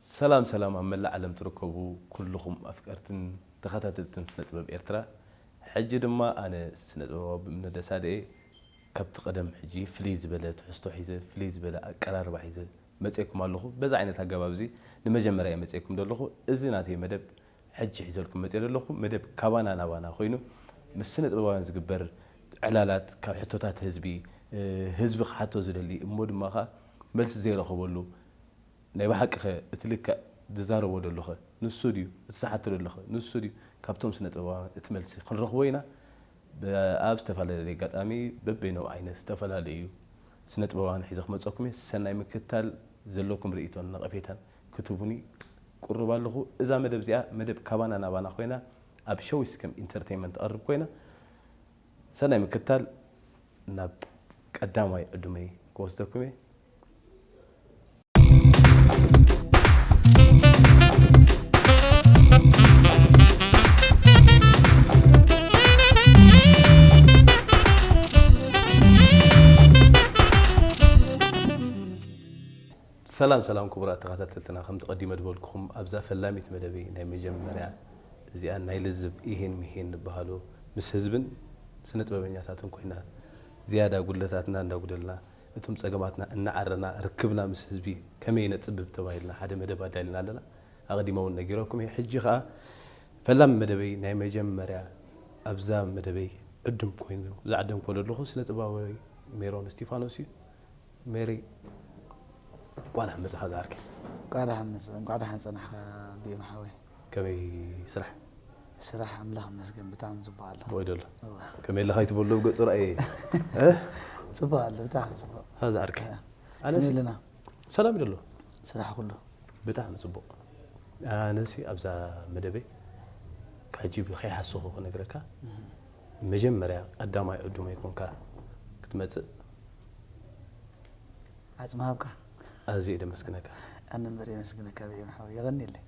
ሰላም ሰላም፣ ኣብ መላእ ዓለም ትርከቡ ኩልኹም ኣፍቀርትን ተኸታተልትን ስነ ጥበብ ኤርትራ፣ ሕጂ ድማ ኣነ ስነ ጥበባዊ ብእምነ ደሳለ እየ። ካብቲ ቀደም ሕጂ ፍልይ ዝበለ ትሕዝቶ ሒዘ፣ ፍልይ ዝበለ ኣቀራርባ ሒዘ መጺኤኩም ኣለኹ። በዚ ዓይነት ኣገባብ እዚ ንመጀመርያ እየ መጺኤኩም ዘለኹ። እዚ ናተይ መደብ ሕጂ ሒዘልኩም መጺኤ ዘለኹ። መደብ ካባና ናባና ኮይኑ ምስ ስነ ጥበባውያን ዝግበር ዕላላት፣ ካብ ሕቶታት ህዝቢ፣ ህዝቢ ክሓቶ ዝደሊ እሞ ድማ ኸኣ መልሲ ዘይረኸበሉ፣ ናይ ብሓቂ ኸ እቲ ልክዕ ዝዛረቦ ደሎ ኸ ንሱ ድዩ? እቲ ዝሓቶ ደሎ ኸ ንሱ ድዩ? ካብቶም ስነ ጥበባውያን እቲ መልሲ ክንረኽቦ ኢና። ብ-፣ ኣብ ዝተፈላለየ ኣጋጣሚ በበይኖም ዓይነት ዝተፈላለዩ ስነ ጥበባውያን ሒዘ ክመጸኩም እየ። ሰናይ ምክትታል፣ ዘለኩም ርእይቶን ነቐፌታን ክትህቡኒ ቅሩብ ኣለኹ። እዛ መደብ እዚኣ መደብ ካባና ናባና ኮይና ኣብ ሸዊስ ከም ኢንተርቴይንመንት ትቐርብ ኮይና፣ ሰናይ ምክትታል። ናብ ቀዳማይ ዕዱመይ ክወስደኩም እየ። ሰላም ሰላም ክቡራት ተኸታተልትና፣ ከምቲ ቀዲመ ዝበልኩኹም ኣብዛ ፈላሚት መደበይ ናይ መጀመርያ እዚኣ ናይ ልዝብ ኢሄን ሚሄን ንበሃሉ ምስ ህዝብን ስነ ጥበበኛታትን ኮይና ዝያዳ ጉድለታትና እንዳጉደልና እቶም ጸገማትና እናዓረና ርክብና ምስ ህዝቢ ከመይ ነጽብብ ተባሂልና ሓደ መደብ ኣዳሊና ኣለና። ኣቐዲመ እውን ነጊረኩም እየ። ሕጂ ኸኣ ፈላሚ መደበይ ናይ መጀመርያ ኣብዛ መደበይ ዕዱም ኮይኑ ዝዓደምኮ ዘለኹ ስነ ጥበባዊ ሜሮን እስቲፋኖስ እዩ። ሜሪ፣ እንቋዕ ደሓን መጻኻ ዝዓርከይ። እንቋዕ ደሓን መጻ-፣ እንቋዕ ደሓን ጸናሕካ ቢኤም ሓወይ። ከመይ ስራሕ? ስራሕ ኣምላኽ ይመስገን ብጣዕሚ ጽቡቕ ኣሎ። ጽቡቕ እዩ ደሎ። እወ። ከመይ ኣለኻ ኣይትበሎ ብገጹ ርኣየ። እ? ጽቡቕ ኣሎ፣ ብጣዕሚ ጽቡቕ። እ፣ ዝዓርከይ። እ። ኣነስ ከመይ ኣለና? ሰላም እዩ ደሎ። ስራሕ ኩሉ። ብጣዕሚ ጽቡቕ። ኣነሲ ኣብዛ መደበይ ካብ ሕጂ ከይሓሰኹ ክነግረካ፣ እህ። መጀመርያ ቀዳማይ ዕዱመይ ኮንካ ክትመጽእ ዓጽሚ ሃብካ። ኣዝየ ደመስግነካ። ኣነ እምበር የመስግነካ ብኤም ሓወይ፣ የቐንየለይ።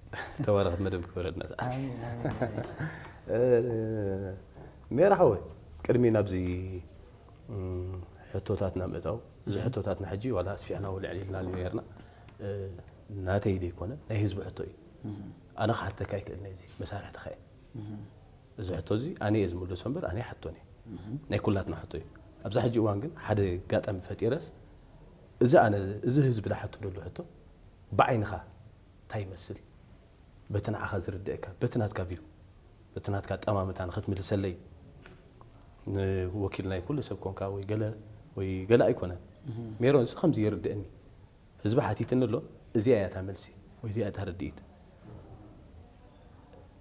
ተባረኽ፣ መደብ ክበረልና ሰዓት። ኣሜን፣ ኣሜን፣ ኣሜን። እ፣ ሜራ ሓወይ፣ ቅድሚ ናብዚ፣ እም፣ ሕቶታትና ምእታው፣ እዚ እም። ሕቶታትና ሕጂ ዋላ ኣስፊሕና ውልዕ ኢልና ነይርና፣ እ፣ ናተይ ደይኮነ፣ ናይ ህዝቢ ሕቶ እዩ። እም። ኣነ ክሓተካ ኣይክእልን እየ፣ እዚ መሳርሕትኻ እየ። እም። እዚ ሕቶ እዚ ኣነ እየ ዝምልሶ እምበር ኣነ ኣይሓቶን እየ። እህ። ናይ ኩላትና ሕቶ እዩ። ኣብዛ ሕጂ እዋን ግን ሓደ ኣጋጣሚ ፈጢረስ፣ እዚ ኣነ፣ እዚ ህዝቢ ዝሓቶ ዘሎ ሕቶ ብዓይንኻ እንታይ ይመስል? በቲ ንዓኻ ዝርድኣካ፣ በቲ ናትካ ቪው፣ በቲ ናትካ ኣጠማምታ ንኽትምልሰለይ ንወኪል ናይ ኩሉ ሰብ ኮንካ ወይ ገለ፣ ወይ ገለ ኣይኮነን። እህ። ሜሮንስ ከምዚ ይርድእኒ። ህዝቢ ሓቲትኒ ኣሎ፣ እዚኣ እያ እታ መልሲ፣ ወይ እዚኣ እታ ርድኢት፣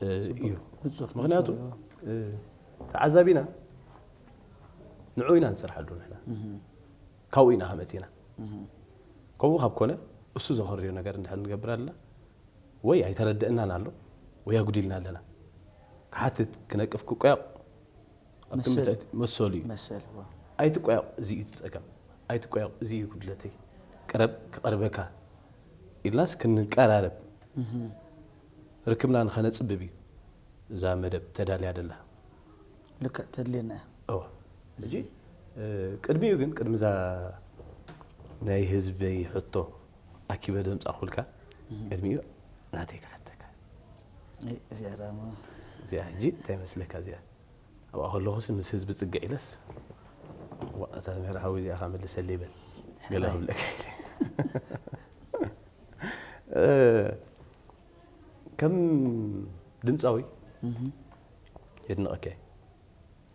እ፣ ጽቡቕ። እዩ። ንጹር፣ ምኽንያቱ፣ ንጹር እዩ። እ፣ ተዓዛቢና ንዑ ኢና ንሰርሓሉ ንሕና። እህ። ካብኡ ኢና ከመጺና። እህ። ከምኡ ካብ ኮነ፣ እሱ ዘኸርዮ ነገር እንድሕር ንገብር ኣለና፣ ወይ ኣይተረድእናን ኣሎ፣ ወይ ኣጉዲልና ኣለና። ክሓትት፣ ክነቅፍ፣ ክቆያቕ፣ ኣብቲ መሰል። ምትእት-፣ መሰሉ እዩ። መሰል፣ ዋ። ኣይትቆያቕ፣ እዚ እዩ እቲ ጸገም። ኣይትቆያቕ፣ እዚ እዩ ጉድለተይ። ቅረብ፣ ክቐርበካ ኢልናስ ክንቀራረብ፣ እህ። ርክብና ንኸነጽብብ እዩ እዛ መደብ ተዳልያ ደላ። ልክዕ፣ ተድልየና እያ። እወ። ሕጂ፣ እ፣ ቅድሚኡ ግን፣ ቅድሚ እዛ ናይ ህዝበይ ሕቶ ኣኪበ ደምጻኹልካ፣ እህ። ቅድሚኡ ናተይ ክሓተካ። እይ፣ እዚኣ ደሞ። እዚኣ ሕጂ እንታይ ይመስለካ እዚኣ? ኣብኣ ከለኹስ ምስ ህዝቢ ጽግዕ ኢለስ፣ ዋ፣ እታ መርሃዊ እዚኣ ከመልሰለይ በል። ገለ ሕራይ። ክብለካ ኢለ። እ፣ ከም ድምጻዊ እህ። የድንቐካ እየ።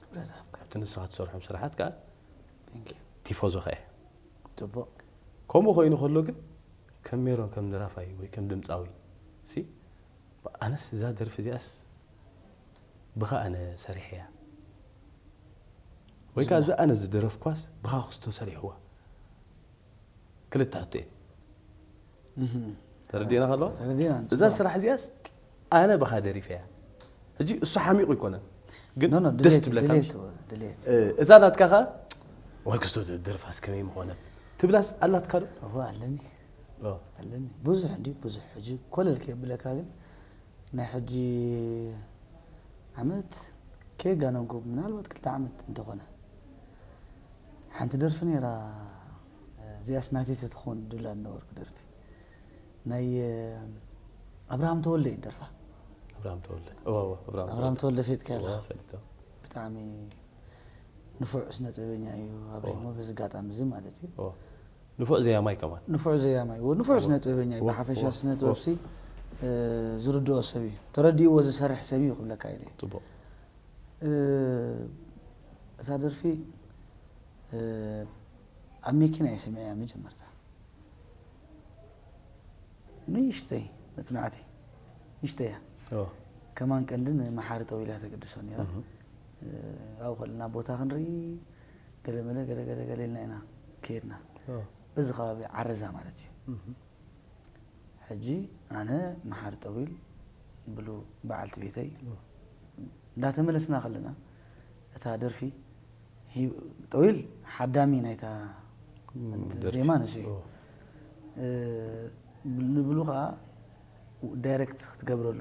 ክብረት ይሃብካ። ኣብቲ ንስኻ ትሰርሖም ስራሓት ከኣ Thank you። ቲፎዞኻ እየ። ጽቡቕ። ከምኡ ኮይኑ ከሎ ግን ከም ሜሮን፣ ከም ደራፋይ ወይ ከም ድምጻዊ ሲ፣ ኣነስ እዛ ደርፊ እዚኣስ ብኻ ኣነ ሰሪሐያ ወይ ከኣ እዛ ኣነ ዝደረፍኳስ ብኻ ክስቶ ሰሪሕዋ። ክልተ ሕቶ እየ። እህ። ተረዲእና ከለዋ? ተረዲእና፣ እዛ ጽቡቕ። ስራሕ እዚኣስ ኣነ ብኻ ደሪፈያ። ሕጂ እሱ ሓሚቑ ኣይኮነን። ግን ኖ፣ ኖ፣ ደስ ድሌት፣ ትብለካ ድሌት፣ ምሽ? ድሌት። እ፣ እዛ ናትካ ኸኣ፣ "ዋይ ክስቶ ደርፋስ ከመይ ምኾነት?" ትብላስ ኣላትካ ዶ? እወ፣ ኣለኒ። ኦ። ኣለኒ። ብዙሕ እንዲ፣ ብዙሕ። ሕጂ ኮለል ከየብለካ ግን፣ ናይ ሕጂ ዓመት ከየጋነንኩ፣ ምናልባት ክልተ ዓመት እንተኾነ፣ ሓንቲ ደርፊ ነይራ፣ እዚኣስ ናተይ ተትኾን ድብል ኣነበርኩ ደርፊ። ናይ ኣብርሃም ተወልደ እዩ ደርፋ። ኣብርሃም ተወልደ እዋ እዋ ኣብርሃም ኣብርሃም ተወልደ ፌትካ እዋ ያላ ፈሊጦ ብጣዕሚ ንፉዕ ስነ ጥበበኛ እዩ ኣብርሂሞ። በዚ ኣጋጣሚ እዚ ማለት እዩ እዋ ንፉዕ ዘያማይ ከማን ንፉዕ ዘያማይ እዩ፣ ንፉዕ ስነ ጥበበኛ እዩ። እዋ፣ ብሓፈሻ እዋ፣ ስነ ጥበብሲ ዝርድኦ ሰብ እዩ፣ ተረዲእዎ ዝሰርሕ ሰብ እዩ ክብለካ ኢለ። ጽቡቕ እታ ደርፊ ኣብ መኪና እየ ሰሚዐያ መጀመርታ። ንእሽተይ መጽናዕቲ ንእሽተይ እያ። እዋ ከማን ቀንድን መሓሪ ጠዊላ ተገድሶ ነይራ። እህ ኣብኡ ከለና ቦታ ክንርኢ ገለመለ ገለገለገለ ኢልና ኢና ከየድና። እዋ በዚ ከባቢ ዓረዛ ማለት እዩ። እህ ሕጂ ኣነ መሓሪ ጠዊል ብሉ በዓልቲ ቤተይ እንዳተመለስና ከለና እታ ደርፊ ሂ- ጠዊል ሓዳሚ ናይታ ደርፊ። ዜማ ንሱ እዩ። እዋ ንብሉ ከዓ ዳይሬክት ክትገብረሉ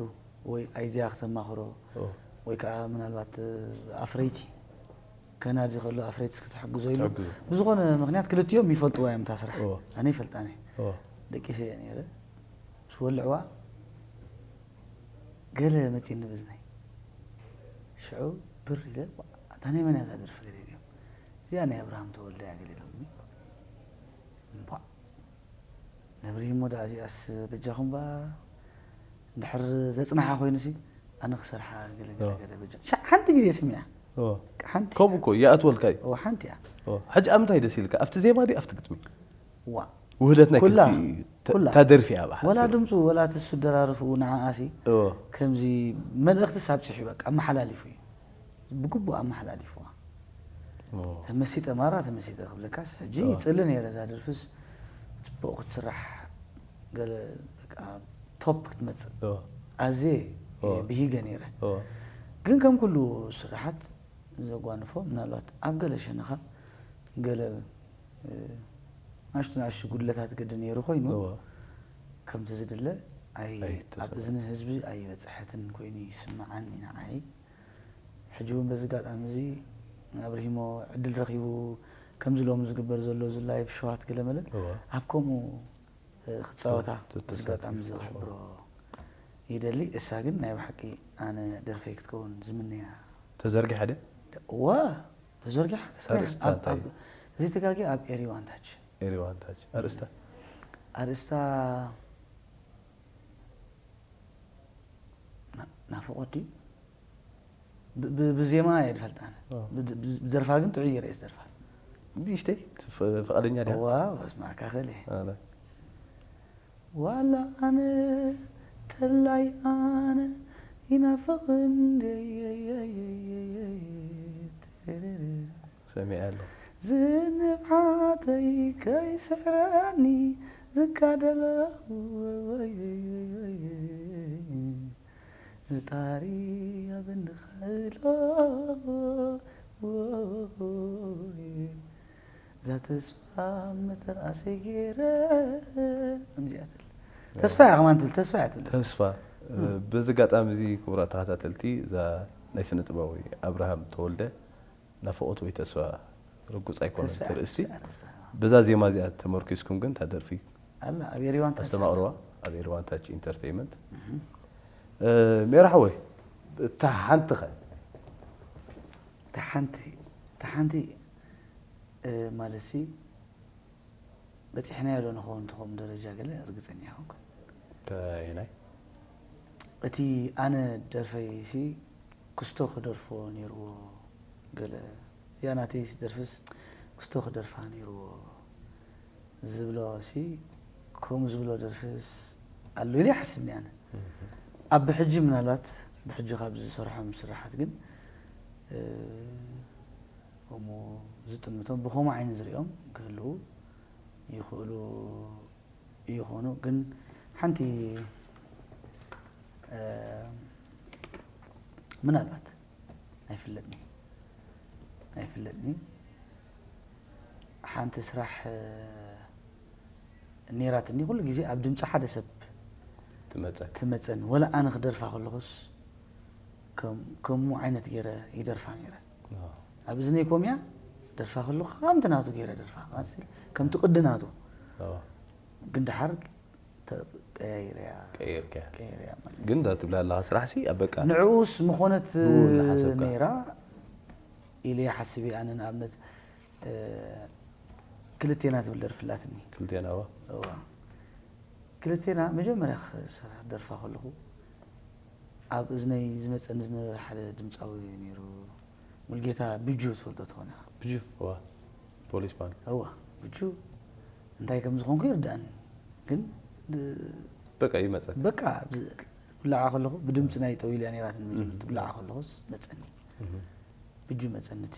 ወይ ኣይድያ ክተማኽሮ እዋ ወይ ከዓ ምናልባት ኣፍረይቲ ከናዲ ከሎ ኣፍረይትስ ክትሕግዞ ኢሉ ትሕግዞ። ብዝኾነ ምክንያት ክልቲኦም ይፈልጥዋ እዮም እታ ስራሕ። እዋ ኣነ ይፈልጣን እየ እዋ ደቂሰ እየ ነይረ። ምስ ወልዕዋ ገለ መፂኒ ብዝነይ ሽዑ ብር ኢለ እታ ናይ መን እያ እዛ ደርፊ ገለ ኢሎም እዚኣ ናይ ኣብርሃም ተወልደ እያ ገለ ኢሎምኒ። እምቧዕ ነብሪ እሞ ደኣ እዚኣስ በጃኹም ባ እንድሕር ዘጽንሓ ኮይኑሲ ኣነ ክሰርሓ ገለ ገለ እዋ። ገለ በጃ ሻ- ሓንቲ ግዜ ስሚዓ እዋ ሓንቲ ከምኡ እኮ ይኣትወልካ እዩ እዋ ሓንቲ እያ እዋ ሕጂ ኣምታይ ደስ ኢልካ ኣብቲ ዜማ ድዩ ኣብቲ ግጥሚ ዋ ውህደት ናይ ኩላ- ክልቲ ኩላ። ታ ደርፊ እያ ብሓፂሩ። ወላ ድምፁ ወላ እቲ ዝደራርፍኡ ንዓኣሲ እዎ። ከምዚ መልእኽትስ ኣብፂሑ በቃ ኣመሓላሊፉ እዩ ብግቡእ ኣመሓላሊፉዋ እዎ። ተመሲጠ ማራ ተመሲጠ ክብለካስ ሕጂ እዎ። ይፅሊ ነይረ እዛ ደርፍስ ፅቡቕ ክትስራሕ ገለ በቃ ቶፕ ክትመፅእ እዎ። ኣዝየ እዎ። ብሂገ ነይረ እዎ። ግን ከም ኩሉ ስራሓት ዘጓንፎ ምናልባት ኣብ ገለ ሸነኻ ገለ ናሽቱ ናሽ ጉድለታት ግዲ ነይሩ ኮይኑ እዎ። ከምቲ ዝድለ ኣይ ኣይተሰ- ኣብ እዝኒ ህዝቢ ኣይበፅሐትን ኮይኑ ይስምዓኒ ንዓይ ሕጂ እውን በዚ ኣጋጣሚ እዚ ኣብርሂሞ ዕድል ረኺቡ ከምዚ ሎሚ ዝግበር ዘሎ እዚ ላይቭ ሸዋት ገለመለ እዎ። ኣብ ከምኡ ክፃወታ ተ- በዚ ተሳትፎ። ኣጋጣሚ እዚ ክሕብሮ ይደሊ እሳ ግን ናይ ብሓቂ ኣነ ደርፈይ ክትከውን ዝምነያ ተዘርጊሐ ድያ እዋ ተዘርጊሓ ተሰሪሓ ኣርእስታ ኣብ- እንታይ ኣብ- እዚ ተጋጊ ኣብ ኤሪ ዋንታች ኤሪ ዋንታች ኣርእስታ ኣርእስታ ና- ናፍቆት ድዩ ብ- ብ- ብዜማ እየ ዝፈልጣ ኣነ። ኦ። ብ- ብ- ብደርፋ ግን ጥዑይ ገይረ እየ ዝደርፋ ንእሽተይ ትፍ- ፍቓደኛ ድያ እዋ በስማዕካ ክእል እየ ኣነ ዋላ ኣነ ተላይ ኣነ ይናፍቕ እንደ ሰሚዐ ኣሎ ዝንብዓተይ ከይስዕረኒ ዝጋደለ ዝጣሪ ኣብ እንድኸሎ እዛ ተስፋ መተርኣሰይ ገይረ ከምዚኣ ትብል ተስፋ እያ ከማን ትብል ተስፋ እያ ትብል ተስፋ በዚ ኣጋጣሚ እዚ ክቡራት ተኸታተልቲ እዛ ናይ ስነ ጥበባዊ ኣብርሃም ተወልደ ናፍቆት ወይ ተስፋ ርጉፅ ኣይኮነን ተስፋ ትርእስቲ እያ፣ ተስፋ እያ። በዛ ዜማ እዚኣ ተመርኪስኩም ግን እታ ደርፊ ኣላ ኣብ ኤሪዋን ታች ኣስተማቕርዋ ኣብ ኤሪዋን ታች ኢንተርቴይመንት ሜራ ሓወይ እታ ሓንቲ ኸ እታ ሓንቲ እታ ሓንቲ እ፣ ማለት ሲ በፂሕናዮ ዶ ንኸውን ትኸውን ደረጃ ገለ ርግፀኛ ይኾንኩን እንታይ ናይ እቲ ኣነ ደርፈይ ሲ ክስቶ ክደርፎ ነይርዎ ገለ ያ ናተይ ሲ ደርፍስ ክስቶ ክደርፋ ነይርዎ ዝብሎ ሲ ከምኡ ዝብሎ ደርፍስ ኣሎ ኢለ ይሓስብ ኣነ ኣብ ብሕጂ ምናልባት ብሕጂ ካብ ዝሰርሖም ስራሓት ግን እ፣ ከምኡ ዝጥምቶም ብኸምኡ ዓይኒ ዝሪኦም ክህልዉ ይኽእሉ ይኾኑ ግን ሓንቲ እ፣ ምናልባት ኣይፍለጥኒ ኣይፍለጥኒ ሓንቲ ስራሕ እ፣ ነይራትኒ ኩሉ ግዜ ኣብ ድምፂ ሓደ ሰብ ትመፀ ትመፀኒ ወላ ኣነ ክደርፋ ከለኹስ ከም- ከምኡ ዓይነት ገይረ ይደርፋ ነይረ ኣብ እዝነይ ኮምያ ደርፋ ከለኹ ከምቲ ናቱ ገይረ ደርፋ፣ ከምቲ ቅዲ ናቱ። እዋ። ግን ደሓር ተቀያይርያ ቀይርካ። ቀይርያ ማለት እዩ። ግን እዛ ትብላ ኣለኻ ስራሕ ሲ ኣብ በቃ ንዕኡስ ምኾነት ብኡ እናሓሰብካ። ነይራ ኢለ ሓስብ እየ። ኣነ ንኣብነት እ፣ ክልቴና ትብል ደርፊ ኣላትኒ። ክልቴና እዋ። እዋ። ክልቴና መጀመርያ ክሰርሕ ደርፋ ከለኹ ኣብ እዝነይ ዝመፀኒ ዝነበረ ሓደ ድምፃዊ ነይሩ፣ ሙልጌታ ብጁ ትፈልጦ ትኾን ኢኻ። ብጁ እዋ። ፖሊስ ባንድ። እዋ። ብጁ እንታይ ከም ዝኾንኩ ይርዳእኒ፣ ግን እ፣ በቃ ይመፀ። በቃ ኣብዚ ክውላዓ ከለኹ ብድምፂ ናይ ጠዊልያ ነይራትኒ። ትውላዓ ከለኹስ መፀኒ። ብጁ መፀኒ እቲ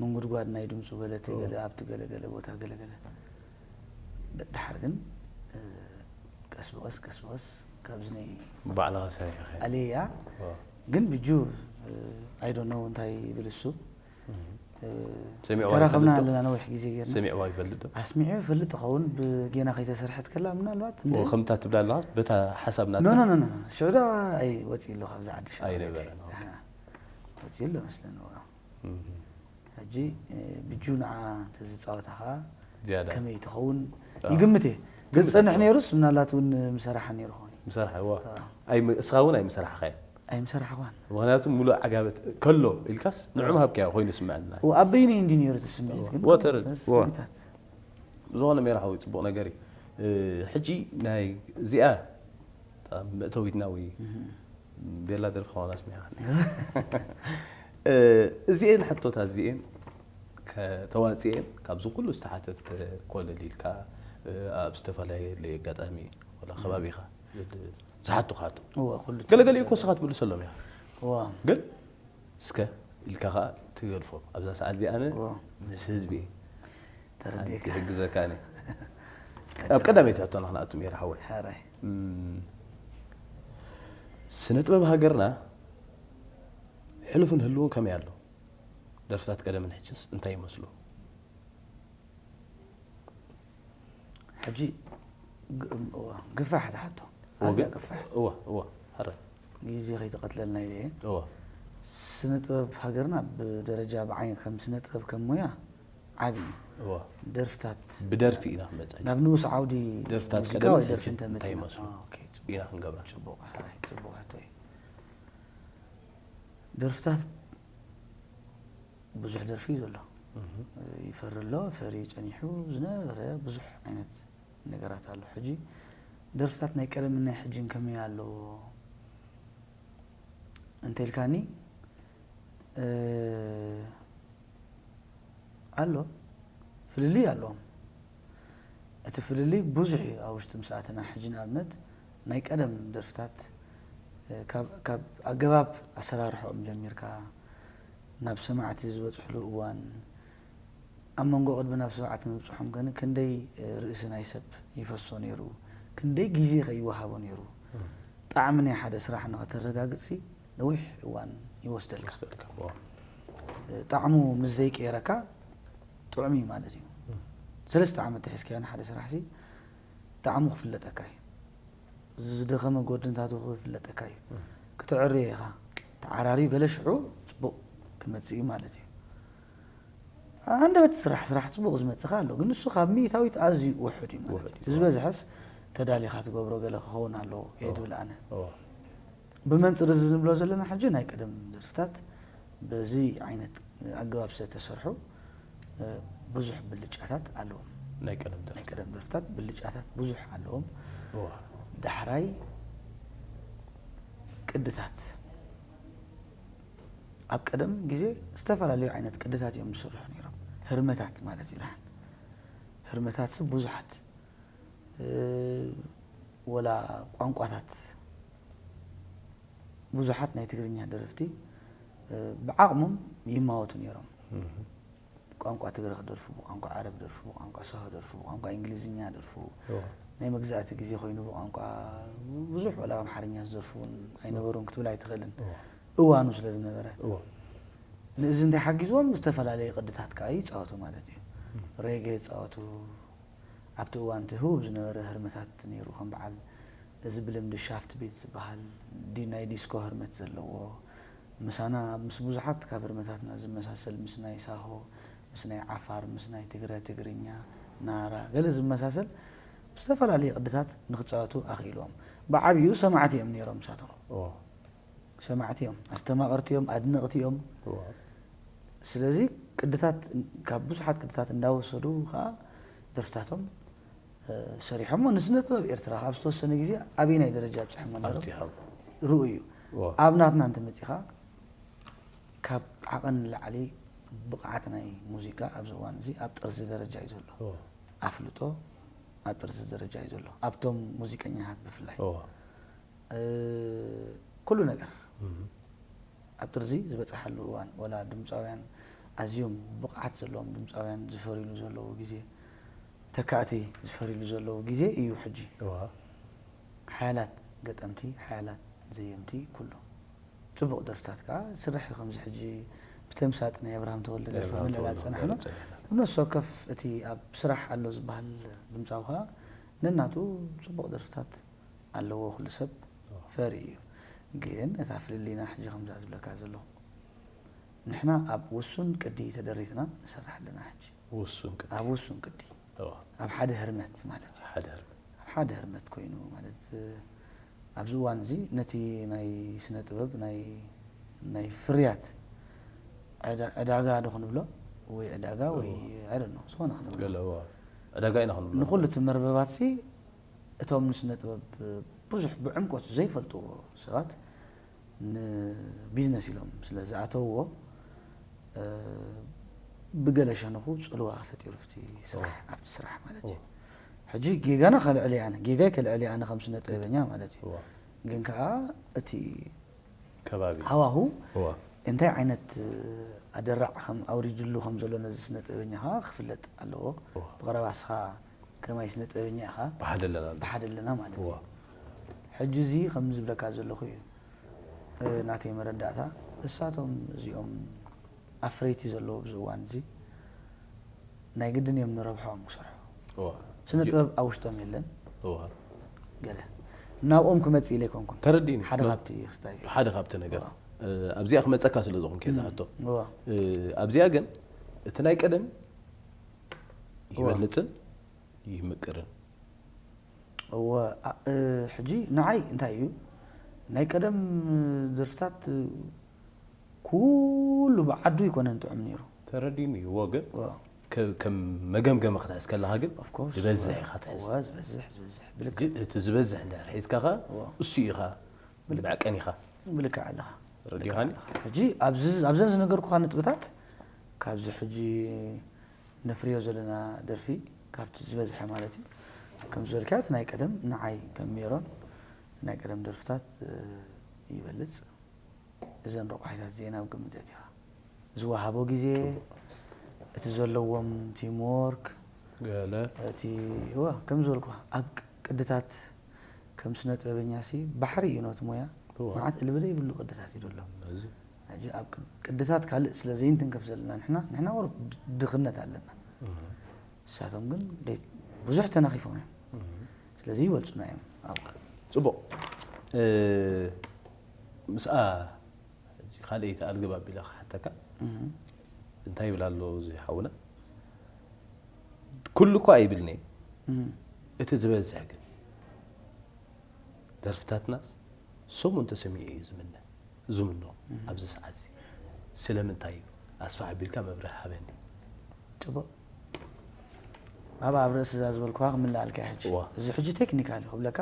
ምንጉድጓድ ናይ ድምፁ ገለ እቲ ገለ ኣብቲ ገለ ገለ ቦታ ገለ ገለ። ደሓር ግን እ፣ ቀስ ብቐስ ቀስ ብቐስ ካብዚ ናይ ባዕልኻ ሰሪሕኻ። ኣልያ እዋ። ግን ብጁ I don't know እንታይ ይብል እሱ። እ፣ ሰሚዕዋ ተራኸብና ይፈልጥ ዶ? ኣለና ነዊሕ ግዜ ጌርና። ሰሚዕዋ ይፈልጥ ዶ? ኣስሚዑ ይፈልጥ ኸውን ብጌና ከይተሰርሐት ከላ ምናልባት እንደ እዎ፣ ከምታ ትብላ ኣለኻ በታ ሓሳብ ኖ ናታ። ኖ ኖ ኖ ሽዑ ዶ ኣይ ወፂኡ ኣሎ ካብዛ ዓዲ ሽዑ ኣይነበረን። ኣሃ። ወፂኡ ኣሎ መስለኒ እዎ። እም። ሕጂ እ፣ ብጁ ንዓ እንተዝፃወታ ከዓ ዝያዳ። ከመይ ትኸውን ኣዎ። ይግምት እየ። ግን ዝፀንሕ ነይሩስ ምናልባት እውን ምሰራሓ ነይሩ ኸውን እዩ። ምሰራሓ እዋ። ኣዎ። ኣይ እስኻ እውን ኣይምሰራሕኻዮ። ኣይምሰራሕኳን። ምኽንያቱ ሙሉእ ዓጋበት ከሎ ኢልካስ ንዑም ሃብካዮ ኮይኑ ይስምዐና። ው ኣበይነ እንዲ ነይሩ እቲ ስምዒት ግን ወተር በስ ስምዒታት። ዝኾነ ሜራ ሓዊ ፅቡቕ ነገር እዩ። እ፣ ሕጂ ናይ እዚኣ መእተዊትና ወይ ቤላ ደርፊ ኾና ስሚዓ። እ፣ እዚኤን ሕቶታት እዚኤን ከተዋፅኤን ካብዚ ኩሉ ዝተሓተት ኮለል ኢልካ እ፣ ኣብ ዝተፈላለየ ኣጋጣሚ ወላ ከባቢኻ ዝሓቱኻ ሕቶ እዋ ኩሉ ገለገለ እኮ ንስኻ ትምልሰሎም ኢኻ። እዋ ግን እስከ ኢልካ ከዓ ትገድፎ ኣብዛ ሰዓት እዚኣ ኣነ እዋ ምስ ህዝቢ ተረዲእካ ክሕግዘካ ኣነ ኣብ ቀዳመይቲ ሕቶና ክንኣቱ ሜራ ሓወይ ሓራይ እም፣ ስነ ጥበብ ሃገርና ሕሉፍን ህልውን ከመይ ኣሎ? ደርፍታት ቀደምን ሕጅስ እንታይ ይመስሉ? ሕጂ ግ- እዋ፣ ግፋሕ ትሓቶ ኣዝያ ግፋሕ እዋ እዋ ሓረ ግዜ ከይትቐትለልና ኢለ እየ። እዋ ስነ ጥበብ ሃገርና ብደረጃ ብዓይን ከም ስነ ጥበብ ከም ሙያ ዓብዪ እዩ። እዋ ደርፍታት ብደርፊ ኢና ክንመፅእ ናብ ንኡስ ዓውዲ ደርፍታት ሙዚቃ ቀደምን ወይ ደርፊ ሕጅን እንተመፂና እንታይ ይመስሉ? ኦኬ፣ ኢና ክንገብራ ፅቡቕ ሓራይ ፅቡቕ ሕቶ እዩ። ደርፍታት ብዙሕ ደርፊ እዩ ዘሎ። ይፈሪ ኣሎ፣ ፈርዩ ጸኒሑ ዝነበረ ብዙሕ ዓይነት ነገራት ኣሎ። ሕጂ ደርፍታት ናይ ቀደምን ናይ ሕጅን ከመይ ኣለዎ እንተ ኢልካኒ፣ እ፣ ኣሎ፣ ፍልልይ ኣለዎም። እቲ ፍልልይ ብዙሕ እዩ ኣብ ውሽጢ ምስ ኣተና። ሕጂ ንኣብነት ናይ ቀደም ደርፍታት፣ እ፣ ካብ ካብ ኣገባብ ኣሰራርሕኦም ጀሚርካ ናብ ሰማዕቲ ዝበጽሕሉ እዋን፣ ኣብ መንጎ ቅድሚ ናብ ሰማዕቲ ምብጽሖም ግን ክንደይ፣ እ፣ ርእሲ ናይ ሰብ ይፈሶ ነይሩ፣ ክንደይ ግዜ ከ ይወሃቦ ነይሩ። ጣዕሚ ናይ ሓደ ስራሕ ንኸተረጋግጽሲ ነዊሕ እዋን ይወስደልካ። ይወስደልካ። ዋው። እ፣ ጣዕሙ ምስ ዘይቀየረካ ጥዑም እዩ ማለት እዩ። ሰለስተ ዓመት ተሒዝካዮ ንሓደ ስራሕሲ ጣዕሙ ክፍለጠካ እዩ። ዝደኸመ ጎድንታቱ ክፍለጠካ እዩ። ክተዕርዮ ኢኻ። ተዓራርዩ ገለ ሽዑ ጽቡቕ ክመጽእ እዩ ማለት እዩ። ሃንደበት ስራሕ ስራሕ ጽቡቕ ዝመጽእ ከ ኣሎ፣ ግን ንሱ ካብ ሚእታዊት ኣዝዩ ውሑድ እዩ ማለት እዩ። እቲ ዝበዝሐስ ተዳሊኻ ትገብሮ ገለ ክኸውን ኣለዎ እየ ዝብል ኣነ። እዋ። ብመንጽር እዚ ንብሎ ዘለና ሕጂ ናይ ቀደም ደርፍታት በዚ ዓይነት ኣገባብ ስለ ተሰርሑ፣ እ፣ ብዙሕ ብልጫታት ኣለዎም። ናይ ቀደም ደርፊ። ናይ ቀደም ደርፍታት ብልጫታት ብዙሕ ኣለዎም። እዋ። ዳሕራይ ቅድታት። ኣብ ቀደም ግዜ ዝተፈላለዩ ዓይነት ቅድታት እዮም ዝስርሑ ነይሮም። ህርመታት ማለት እዩ ደሓን። ህርመታትሲ ብዙሓት፣ እ፣ ወላ ቋንቋታት ብዙሓት ናይ ትግርኛ ደረፍቲ፣ እ፣ ብዓቕሞም ይማወቱ ነይሮም። እህ። ቋንቋ ትግረ ክደርፉ፣ ብቋንቋ ዓረብ ደርፉ፣ ብቋንቋ ሳሆ ደርፉ፣ ብቋንቋ እንግሊዝኛ ደርፉ። እዋ። ናይ መግዛእቲ ግዜ ኮይኑ ብቋንቋ ብዙሕ ወላ ኣምሓርኛ ዝደርፉ እውን ኣይነበሩን ክትብል ኣይትኽእልን። እዋ። እዋኑ ስለ ዝነበረ። እዋ። ንእዚ እንታይ ሓጊዝዎም? ዝተፈላለየ ቅድታት ከዓ ይፃወቱ ማለት እዩ። ሬጌ ይፃወቱ። ኣብቲ እዋን እቲ ህቡብ ዝነበረ ህርመታት ነይሩ፣ ከም በዓል እዚ ብልምዲ ሻፍት ቤት ዝበሃል ዲ-፣ ናይ ዲስኮ ህርመት ዘለዎ፣ ምሳና ምስ ብዙሓት ካብ ህርመታትና ዝመሳሰል ምስ ናይ ሳሆ፣ ምስ ናይ ዓፋር፣ ምስ ናይ ትግረ፣ ትግርኛ፣ ናራ፣ ገለ ዝመሳሰል ብዝተፈላለየ ቅድታት ንክጻወቱ ኣኽኢልዎም። ብዓብዩ ሰማዕቲ እዮም ነይሮም ንሳቶም። ሰማዕቲ እዮም፣ ኣስተማቐርቲ እዮም፣ ኣድነቕቲ እዮም። ስለዚ ቅድታት፣ ካብ ብዙሓት ቅድታት እንዳወሰዱ ከዓ ደርፍታቶም ሰሪሖሞ። ንስነ ጥበብ ኤርትራ ካብ ዝተወሰነ ግዜ ኣበይናይ ደረጃ ኣብፅሖሞ ነይሮም ርእዩ። ኣብ ናትና እንተመፂኻ ካብ ዓቐን ንላዕሊ ብቕዓት ናይ ሙዚቃ ኣብዚ እዋን እዚ ኣብ ጥርዚ ደረጃ እዩ ዘሎ። ኣፍልጦ ኣብ ጥርዚ ደረጃ እዩ ዘሎ ኣብቶም ሙዚቀኛታት ብፍላይ። ኩሉ ነገር ኣብ ጥርዚ ዝበፅሓሉ እዋን፣ ወላ ድምፃውያን ኣዝዮም ብቕዓት ዘለዎም ድምፃውያን ዝፈርይሉ ዘለዉ ግዜ፣ ተካእቲ ዝፈርይሉ ዘለዉ ግዜ እዩ ሕጂ። ሓያላት ገጠምቲ፣ ሓያላት ዘየምቲ፣ ኩሉ ፅቡቕ ደርፍታት ከዓ ስራሕ እዩ። ከምዚ ሕጂ ብተምሳጥ ናይ ኣብርሃም ተወልደ ደርፊ ክንልዕል ዝፀናሕና፣ ነፍሲ ወከፍ እቲ ኣብ ስራሕ ኣሎ ዝበሃል ድምፃዊ ከዓ ነናቱ ፅቡቕ ደርፍታት ኣለዎ። ኩሉ ሰብ ፈሪ እዩ። ግን እታ ፍልልይና ሕጂ ከምዛ ዝብለካ ዘለኹ፣ ንሕና ኣብ ውሱን ቅዲ ተደሪትና ንሰርሕ ኣለና። ሕጂ ውሱን ቅዲ። ኣብ ውሱን ቅዲ፣ ኣብ ሓደ ህርመት ማለት እዩ። ሓደ ህርመት። ኣብ ሓደ ህርመት ኮይኑ ማለት ኣብዚ እዋን እዚ ነቲ ናይ ስነ ጥበብ ናይ ናይ ፍርያት ዕዳ- ዕዳጋ ዶ ክንብሎ ወይ ዕዳጋ ወይ I don't know፣ ዝኾነ ክንብሎ ገለ እዋ ዕዳጋ ኢና ክንብሎ። ንኹሉ እቲ መርበባት ሲ እቶም ንስነ ጥበብ ብዙሕ ብዕምቆት ዘይፈልጥዎ ሰባት ንቢዝነስ ኢሎም ስለ ዝኣተውዎ ብገለ ሸነኹ ፅልዋ ፈጢሩ ኣብቲ ስራሕ ኣብቲ ስራሕ ማለት እዩ። ሕጂ ጌጋና ከልዕል እየ ኣነ ጌጋይ ከልዕል እየ ኣነ ከም ስነ ጥበበኛ ማለት እዩ። ግን ከዓ እቲ ከባቢ ሃዋሁ እንታይ ዓይነት ኣደራዕ ከም ኣውሪድሉ ከም ዘሎ ነዚ ስነ ጥበበኛ ከዓ ክፍለጥ ኣለዎ። ብቐረባ እስኻ ከማይ ስነ ጥበበኛ ኢኻ ብሓደ ኣለና ብሓደ ኣለና ማለት እዩ። ሕጂ እዚ ከም ዝብለካ ዘለኹ እዩ። ናተይ መረዳእታ እሳቶም እዚኦም ኣፍረይቲ ዘለዉ ኣብዚ እዋን እዚ ናይ ግድን እዮም ንረብሖም ክሰርሑ። ስነ ጥበብ ኣብ ውሽጦም የለን። ገለ ናብኦም ክመጽእ ኢለ ኣይኮንኩን። ተረዲኒ። ሓደ ካብቲ ክስታይ እዩ። ሓደ ካብቲ ነገር ኣብዚኣ ክመጸካ ስለ ዝኾንኩ እየ ዝሓቶ። ኣብዚኣ ግን እቲ ናይ ቀደም ይበልጽን ይምቅርን። እወ፣ ኣ- እ፣ ሕጂ ንዓይ እንታይ እዩ፣ ናይ ቀደም ደርፍታት ኩሉ ብዓዱ ኣይኮነን ጥዑም ነይሩ። ተረዲኒ እዎ፣ ግን እወ፣ ከ- ከም መገምገሚ ክትሕዝ ከለኻ ግን ኦፍ ኮርስ፣ ዝበዝሕ እወ፣ ኢኻ ትሕዝ። እወ፣ ዝበዝሕ፣ ዝበዝሕ፣ ብልክዕ። ሕጂ እቲ ዝበዝሕ እንድሕር ሒዝካ ኸ እወ። እሱ ኢኻ ብልክዕ። መዐቀኒኻ። ብልክዕ ኣለኻ። ተረዲኻኒ? ብልክዕ ኣለኻ። ሕጂ ኣብዚ ኣብዚ ዝነገርኩኻ ነጥብታት ካብዚ ሕጂ ነፍርዮ ዘለና ደርፊ ካብቲ ዝበዝሐ ማለት እዩ። ከም ዝበልካዮ እቲ ናይ ቀደም ንዓይ ከም ሜሮን እቲ ናይ ቀደም ደርፍታት ይበልጽ። እዘን ረቋሒታት እዚአን ኣብ ግምት ኣእቲኻ ዝወሃቦ ግዜ እቲ ዘለዎም ቲም ወርክ ገለ እቲ እወ ከም ዝበልኩ ኣብ ቅድታት ከም ስነ ጥበበኛ ሲ ባሕሪ እዩ ነቲ ሞያ እወ። መዓት እልብለ ይብሉ ቅድታት እዩ ዘሎ። እዚ ሕጂ ኣብ ቅድ- ቅድታት ካልእ ስለ ዘይንትንከፍ ዘለና ንሕና ንሕና ወር ድኽነት ኣለና። ንሳቶም ግን ደይ- ብዙሕ ተናኺፎም እዮም። ስለዚ ይበልጹና እዮም ኣብኡ። ጽቡቕ። ምስኣ ካልኣይቲ ኣልግብ ኣቢለ ክሓተካ እንታይ ይብል ኣሎ እዚ ሓውና? ኩሉ እኳ ኣይብልኒ፣ እቲ ዝበዝሕ ግን ደርፍታትናስ ሰሙን ተሰሚዑ እዩ ዝምነ ዝምኖ ኣብዚ ሰዓት እዚ። ስለምንታይ እዩ ኣስፋሕ ኣቢልካ መብርሂ ሃበኒ። ጽቡቕ። ኣብ ኣብ ርእሲ እዛ ዝበልኩኻ ክምልኣልካ ሕጂ እዋ። እዚ ሕጂ ቴክኒካል እዩ ክብለካ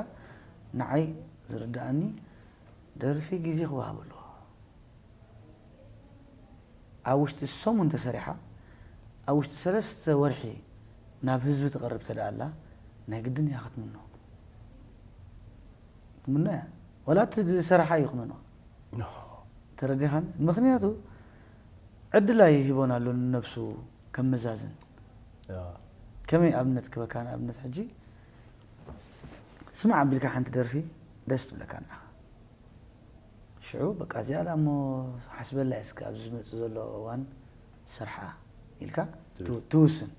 ንዓይ ዝርድኣኒ ደርፊ ግዜ ክወሃብ ኣለዎ። ኣብ ውሽጢ ሰሙን ተሰሪሓ ኣብ ውሽጢ ሰለስተ ወርሒ ናብ ህዝቢ ትቐርብ ተደኣ ኣላ ናይ ግድን እያ ክትምኖ። ክትምኖ እያ። ወላ እቲ ዝሰረሓ እዩ ክመኖ። ተረዲኻን? ምኽንያቱ ዕድል ኣይህቦን ኣሎ ንነብሱ ከመዛዝን። ከመይ ኣብነት ክበካ ንኣብነት ሕጂ ስማዕ ኣቢልካ ሓንቲ ደርፊ ደስ ትብለካ ንዓኻ። ሽዑ በቃ እዚኣ ደኣ እሞ ሓስበላ እስከ ኣብዚ ዝመጽእ ዘሎ እዋን ስርሓ ኢልካ ትብል። ትው- ትውስን።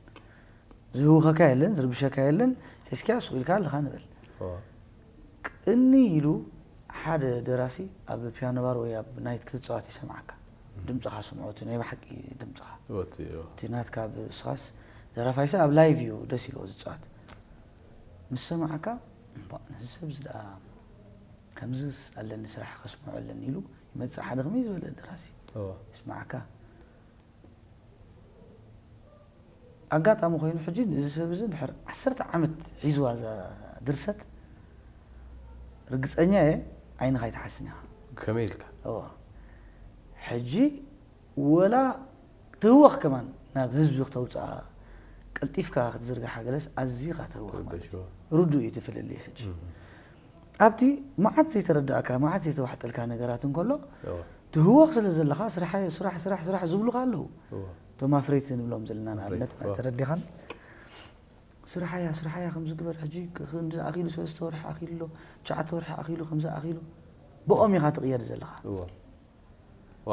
ዝህውኸካ የለን፣ ዝርብሸካ የለን፣ ሒዝካያ ሱቕ ኢልካ ኣለኻ ንበል። እዋ። ቅኒ ኢሉ ሓደ ደራሲ ኣብ ፒያኖ ባር ወይ ኣብ ናይት ክትጻወት ይሰምዓካ። ድምፅኻ ስምዖ፣ እቲ ናይ ብሓቂ ድምፅኻ። ወቲ እቲ ናትካ ብስኻስ ደራፋይሰ ኣብ ላይቭ እዩ ደስ ኢልዎ ዝፃወት። ምስ ሰማዕካ፣ እምባ፣ ነዚ ሰብ እዚ ደኣ ከምዝስ ኣለኒ፣ ስራሕ ከስምዖ ኣለኒ ኢሉ ይመፅእ ሓደ ከመይ ዝበለ ደራሲ። እዎ ይስማዓካ። ኣጋጣሚ ኮይኑ ሕጂ እዚ ሰብ እዚ ድሕር ዓሰርተ ዓመት ሒዝዋ እዛ ድርሰት፣ ርግፀኛ እየ ዓይንኻ ኣይትሓስን ኢኻ። ከመይ ኢልካ እዎ ሕጂ ወላ ትህወኽ ከማን ናብ ህዝቢ ክተውፅኣ ቀልጢፍካ ክትዝርግሓ ገለስ ኣዚኻ ትህወኽ ማለት እዩ። ርዱእ እዩ እቲ ፍልልይ ሕጂ። ኣብቲ መዓት ዘይተረዳእካ መዓት ዘይተዋሕጠልካ ነገራት እንከሎ ትህወኽ ስለ ዘለኻ ስራሕ ስራሕ ስራሕ ስራሕ ዝብሉኻ ኣለዉ። እቶም ኣፍረይቲ ንብሎም ዘለና ንኣብነት ማለት ተረዲኻን ስራሓያ ስራሓያ ከም ዝግበር ሕጂ ክንዲ ኣኺሉ ሰለስተ ወርሒ ኣኺሉ ኣሎ ትሽዓተ ወርሒ ኣኺሉ ከምዚ ኣኺሉ ብኦም ኢኻ ትቕየድ ዘለኻ። እዎ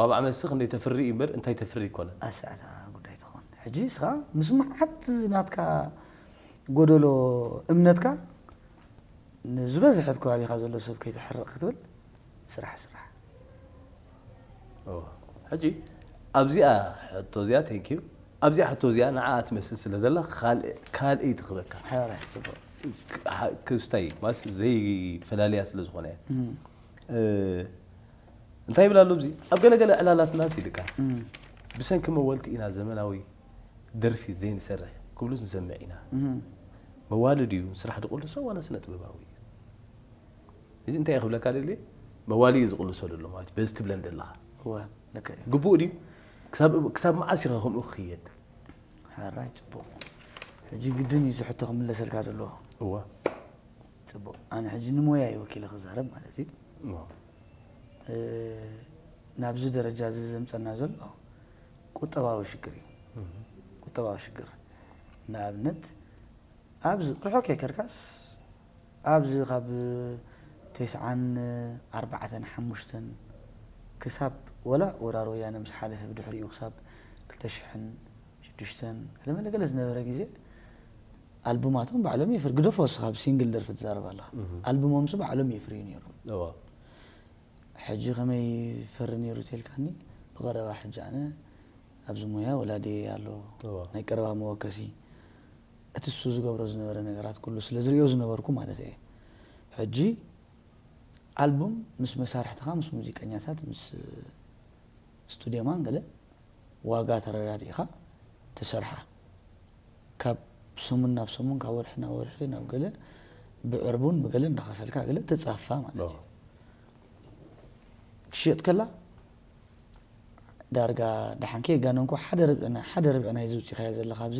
ኣብ ዓመት ሲ ክንደይ ተፍሪ እዩ እምበር እንታይ ተፍሪ ይኮነን። ኣሳዕታ ጉዳይ ትኾን ሕጂ እስኻ ምስ መዓት ናትካ ጎደሎ እምነትካ ንዝበዝሕ ኣብ ከባቢኻ ዘሎ ሰብ ከይተሕርቕ ክትብል ስራሕ ስራሕ። እዎ ሕጂ ኣብዚኣ ሕቶ እዚኣ thank you ኣብዚኣ ሕቶ እዚኣ ንዓኣ ትመስል ስለ ዘላ ካልእ ካልእ ትኽበካ ሕራይ ፅቡቅ። ክስታይ ማስ ዘይፈላለያ ስለ ዝኾነ እያ እንታይ ይብል ኣሎ እዚ ኣብ ገለገለ ዕላላትና ሲልካ ብሰንኪ መወልቲ ኢና ዘመናዊ ደርፊ ዘይንሰርሕ ክብሉስ ንሰምዕ ኢና። መዋሊ ድዩ ስራሕ ድቕልሶ ዋላ ስነ ጥበባዊ እዩ? እዚ እንታይ ክብለካ ደልየ መዋሊ እዩ ዝቕልሶ ዘሎ ማለት በዚ ትብለን ዘለኻ እወ ልክዕ እዩ። ግቡእ ድዩ? ክሳብ መዓስ ኢኻ ከምኡ ክኽየድ? ሕራይ ፅቡቕ። ሕጂ ግድን እዩ ዝሕቶ ክምለሰልካ ዘለዎ። እወ ፅቡቕ ኣነ ሕጂ ንሞያ እዩ ወኪለ ክዛረብ ማለት እዩ። ናብዚ ደረጃ እዚ ዘምፀና ዘሎ ቁጠባዊ ሽግር እዩ። ቁጠባዊ ሽግር ንኣብነት ኣብዚ ርሑቕ ከይከድካስ ኣብዚ ካብ ተስዓን ኣርባዕተን ሓሙሽተን ክሳብ ወላ ወራር ወያነ ምስ ሓለፈ ብድሕሪኡ ክሳብ ክልተ ሽሕን ሽዱሽተን ገለመለ ገለ ዝነበረ ግዜ ኣልቡማቶም ባዕሎም የፍር ግደፎ እስኻ ብሲንግል ደርፊ ትዛረብ ኣለኻ ኣልቡሞምሲ ባዕሎም የፍርዩ ነይሮም። ሕጂ ከመይ ይፈሪ ነይሩ ተልካኒ ብቐረባ ሕጂ ኣነ ኣብዚ ሞያ ወላዲ ኣሎ ናይ ቀረባ መወከሲ እቲ እሱ ዝገብሮ ዝነበረ ነገራት ኩሉ ስለ ዝሪኦ ዝነበርኩ ማለት እየ። ሕጂ ኣልቡም ምስ መሳርሕትኻ ምስ ሙዚቀኛታት ምስ ስቱድዮማን ገለ ዋጋ ተረዳዲእኻ ትሰርሓ ካብ ሰሙን ናብ ሰሙን ካብ ወርሒ ናብ ወርሒ ናብ ገለ ብዕርቡን ብገለ እንዳኸፈልካ ገለ ተጻፋ ማለት እዩ። ክሽየጥ ከላ ዳርጋ ደሓን ከየጋነንኩ ሓደ ርብዒ ናይ ሓደ ርብዒ ናይዚ ውፂኻዮ ዘለኻ ኣብዚ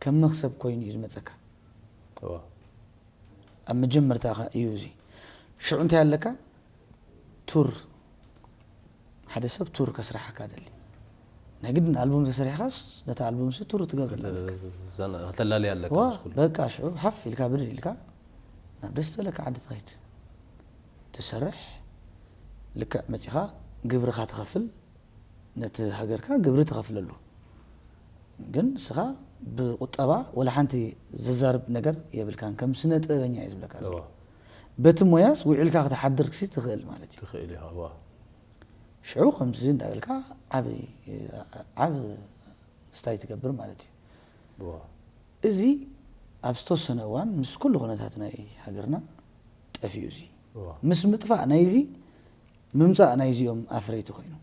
ከም መክሰብ ኮይኑ እዩ ዝመፀካ። ኣብ መጀመርታ እዩ እዚ ሽዑ እንታይ ኣለካ ቱር ሓደ ሰብ ቱር ከስራሓካ ደሊ ናይ ግድን ኣልቡም ተሰሪሕካስ ነታ ኣልቡም ሲ ቱር ትገብር ኣለካ። ከተላሊ ኣለካ ዋ ምስ ኩሉ በቃ ሽዑ ሓፍ ኢልካ ብድድ ኢልካ ናብ ደስ ዝበለካ ዓዲ ትኸይድ ትሰርሕ ልክዕ መፂኻ ግብርኻ ትኸፍል ነቲ ሃገርካ ግብሪ ትኸፍለሉ ግን ንስኻ ብቁጠባ ወላ ሓንቲ ዘዛርብ ነገር የብልካን ከም ስነ ጥበበኛ እዩ ዝብለካ ዘሎ። እዋ በቲ ሞያስ ውዒልካ ክትሓድር ክሲ ትኽእል ማለት እዩ። ትኽእል ኢኻ እዋ ሽዑ ከምዚ እንዳበልካ ዓብ ዓብ ስታይ ትገብር ማለት እዩ። እዋ እዚ ኣብ ዝተወሰነ እዋን ምስ ኩሉ ኩነታት ናይ ሃገርና ጠፊኡ እዚ እዋ ምስ ምጥፋእ ናይዚ ምምፃእ ናይዚኦም ኣፍረይቲ ኮይኑ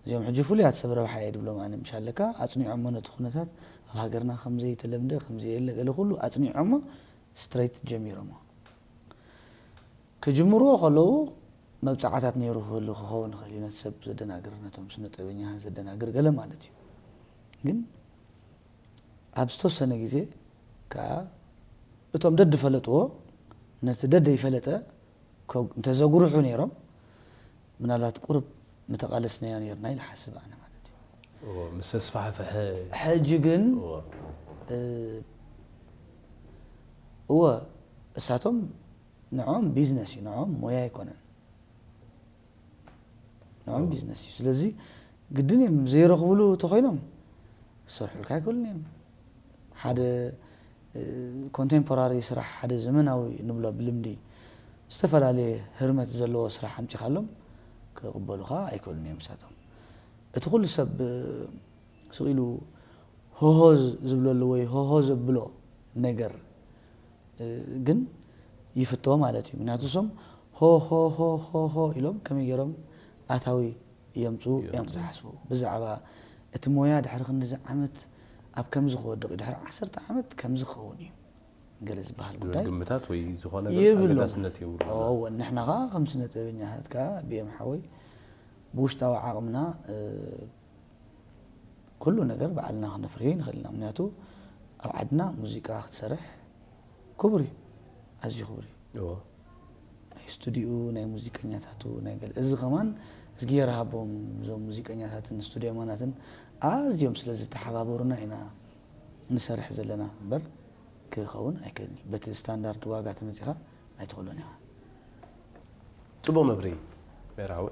እዚኦም ሕጂ ፍሉያት ሰብ ረብሓ እየ ድብሎም ኣነ ምሽ ኣለካ ኣፅኒዖሞ ነቲ ኩነታት ኣብ ሃገርና ከምዘይተለምደ ከምዘየለ ገለ ኩሉ ኣፅኒዖሞ ስትሬት ጀሚሮሞ ክጅምርዎ ከለዉ መብፃዕታት ነይሩ ክህሉ ክኸውን ይኽእል እዩ ነቲ ሰብ ዘደናግር ነቶም ስነ ጥበበኛታት ዘደናግር ገለ ማለት እዩ ግን ኣብ ዝተወሰነ ግዜ ከዓ እቶም ደድ ፈለጥዎ ነቲ ደድ ይፈለጠ እንተዘጉርሑ ነይሮም ምናልባት ቁርብ ምተቓለስናዮ ነርና ኢለ ሓስብ ኣነ ማለት እዩ። እዎ ምስ ተስፋሕፈሐ ሕጂ ግን እዎ እወ እሳቶም ንዖም ቢዝነስ እዩ ንዖም ሞያ ኣይኮነን ንዖም ቢዝነስ እዩ ስለዚ ግድን እዮም ዘይረኽብሉ ተኮይኖም ዝሰርሑልካ ኣይክእሉን እዮም ሓደ ኮንቴምፖራሪ ስራሕ ሓደ ዘመናዊ ንብሎ ብልምዲ ዝተፈላለየ ህርመት ዘለዎ ስራሕ ኣምፂኻሎም ክቕበሉኻ ኣይክእሉን እዮም እሳቶም እቲ ኩሉ ሰብ ስቕ ኢሉ ሆሆ ዝብለሉ ወይ ሆሆ ዘብሎ ነገር ግን ይፍቶ ማለት እዩ። ምክንያቱ እሶም ሆ ሆ ሆ ሆ ሆ ኢሎም ከመይ ገይሮም ኣታዊ የምፅኡ እዮም ዝሓስቡ። ብዛዕባ እቲ ሞያ ድሕሪ ክንድዚ ዓመት ኣብ ከምዚ ክወድቕ እዩ፣ ድሕሪ ዓሰርተ ዓመት ከምዚ ክኸውን እዩ ገለ ዝበሃል ጉዳይ ግምታት ወይ ዝኾነ ይብሎም። ኣገዳስነት የብሉ። ንሕና ከዓ ከም ስነ ጥበበኛታት ከዓ ብኤም ሓወይ ብውሽጣዊ ዓቕምና ኩሉ ነገር ባዕልና ክነፍርዮ ንኽእል ኢና። ምክንያቱ ኣብ ዓድና ሙዚቃ ክትሰርሕ ክቡር እዩ፣ ኣዝዩ ክቡር እዩ። ናይ ስቱዲኡ ናይ ሙዚቀኛታቱ ናይ ገለ እዚ ከማን እዝጊሄር ሃቦም እዞም ሙዚቀኛታትን ስቱዲዮማናትን ኣዝዮም ስለ ዝተሓባበሩና ኢና ንሰርሕ ዘለና እምበር ክኸውን ኣይክእልን እዩ። በቲ ስታንዳርድ ዋጋ ተመፂኻ ኣይትኽእሎን ኢኻ። ፅቡቕ መብርሂ ሜራዊ።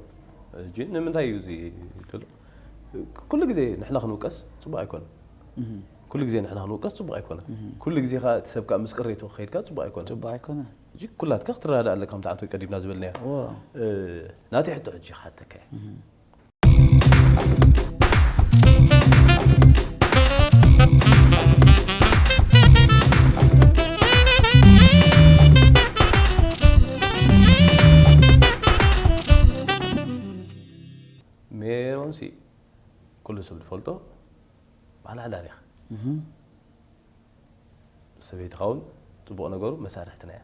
ሕጂ ንምንታይ እዩ እዚ ትብሎ? ኩሉ ግዜ ንሕና ክንውቀስ ፅቡቕ ኣይኮነን። ኩሉ ግዜ ንሕና ክንውቀስ ፅቡቕ ኣይኮነን። ኩሉ ግዜ ከዓ እቲ ሰብ ከዓ ምስ ቅሬቱ ክኸይድ ከዓ ፅቡቕ ኣይኮነን። ፅቡቕ ኣይኮነን። ሕጂ ኩላትካ ክትረዳዳእ ኣለካ፣ ከምቲ ዓንቶ ቀዲምና ዝበልናዮ። ናተይ ሕቶ ሕጂ ክሓተካ እየ። ሜሮንሲ ኩሉ ሰብ ዝፈልጦ ባዕላ ሓዳር ኢኻ። ሰበይትኻ እውን ፅቡቕ ነገሩ መሳርሕትና እያ።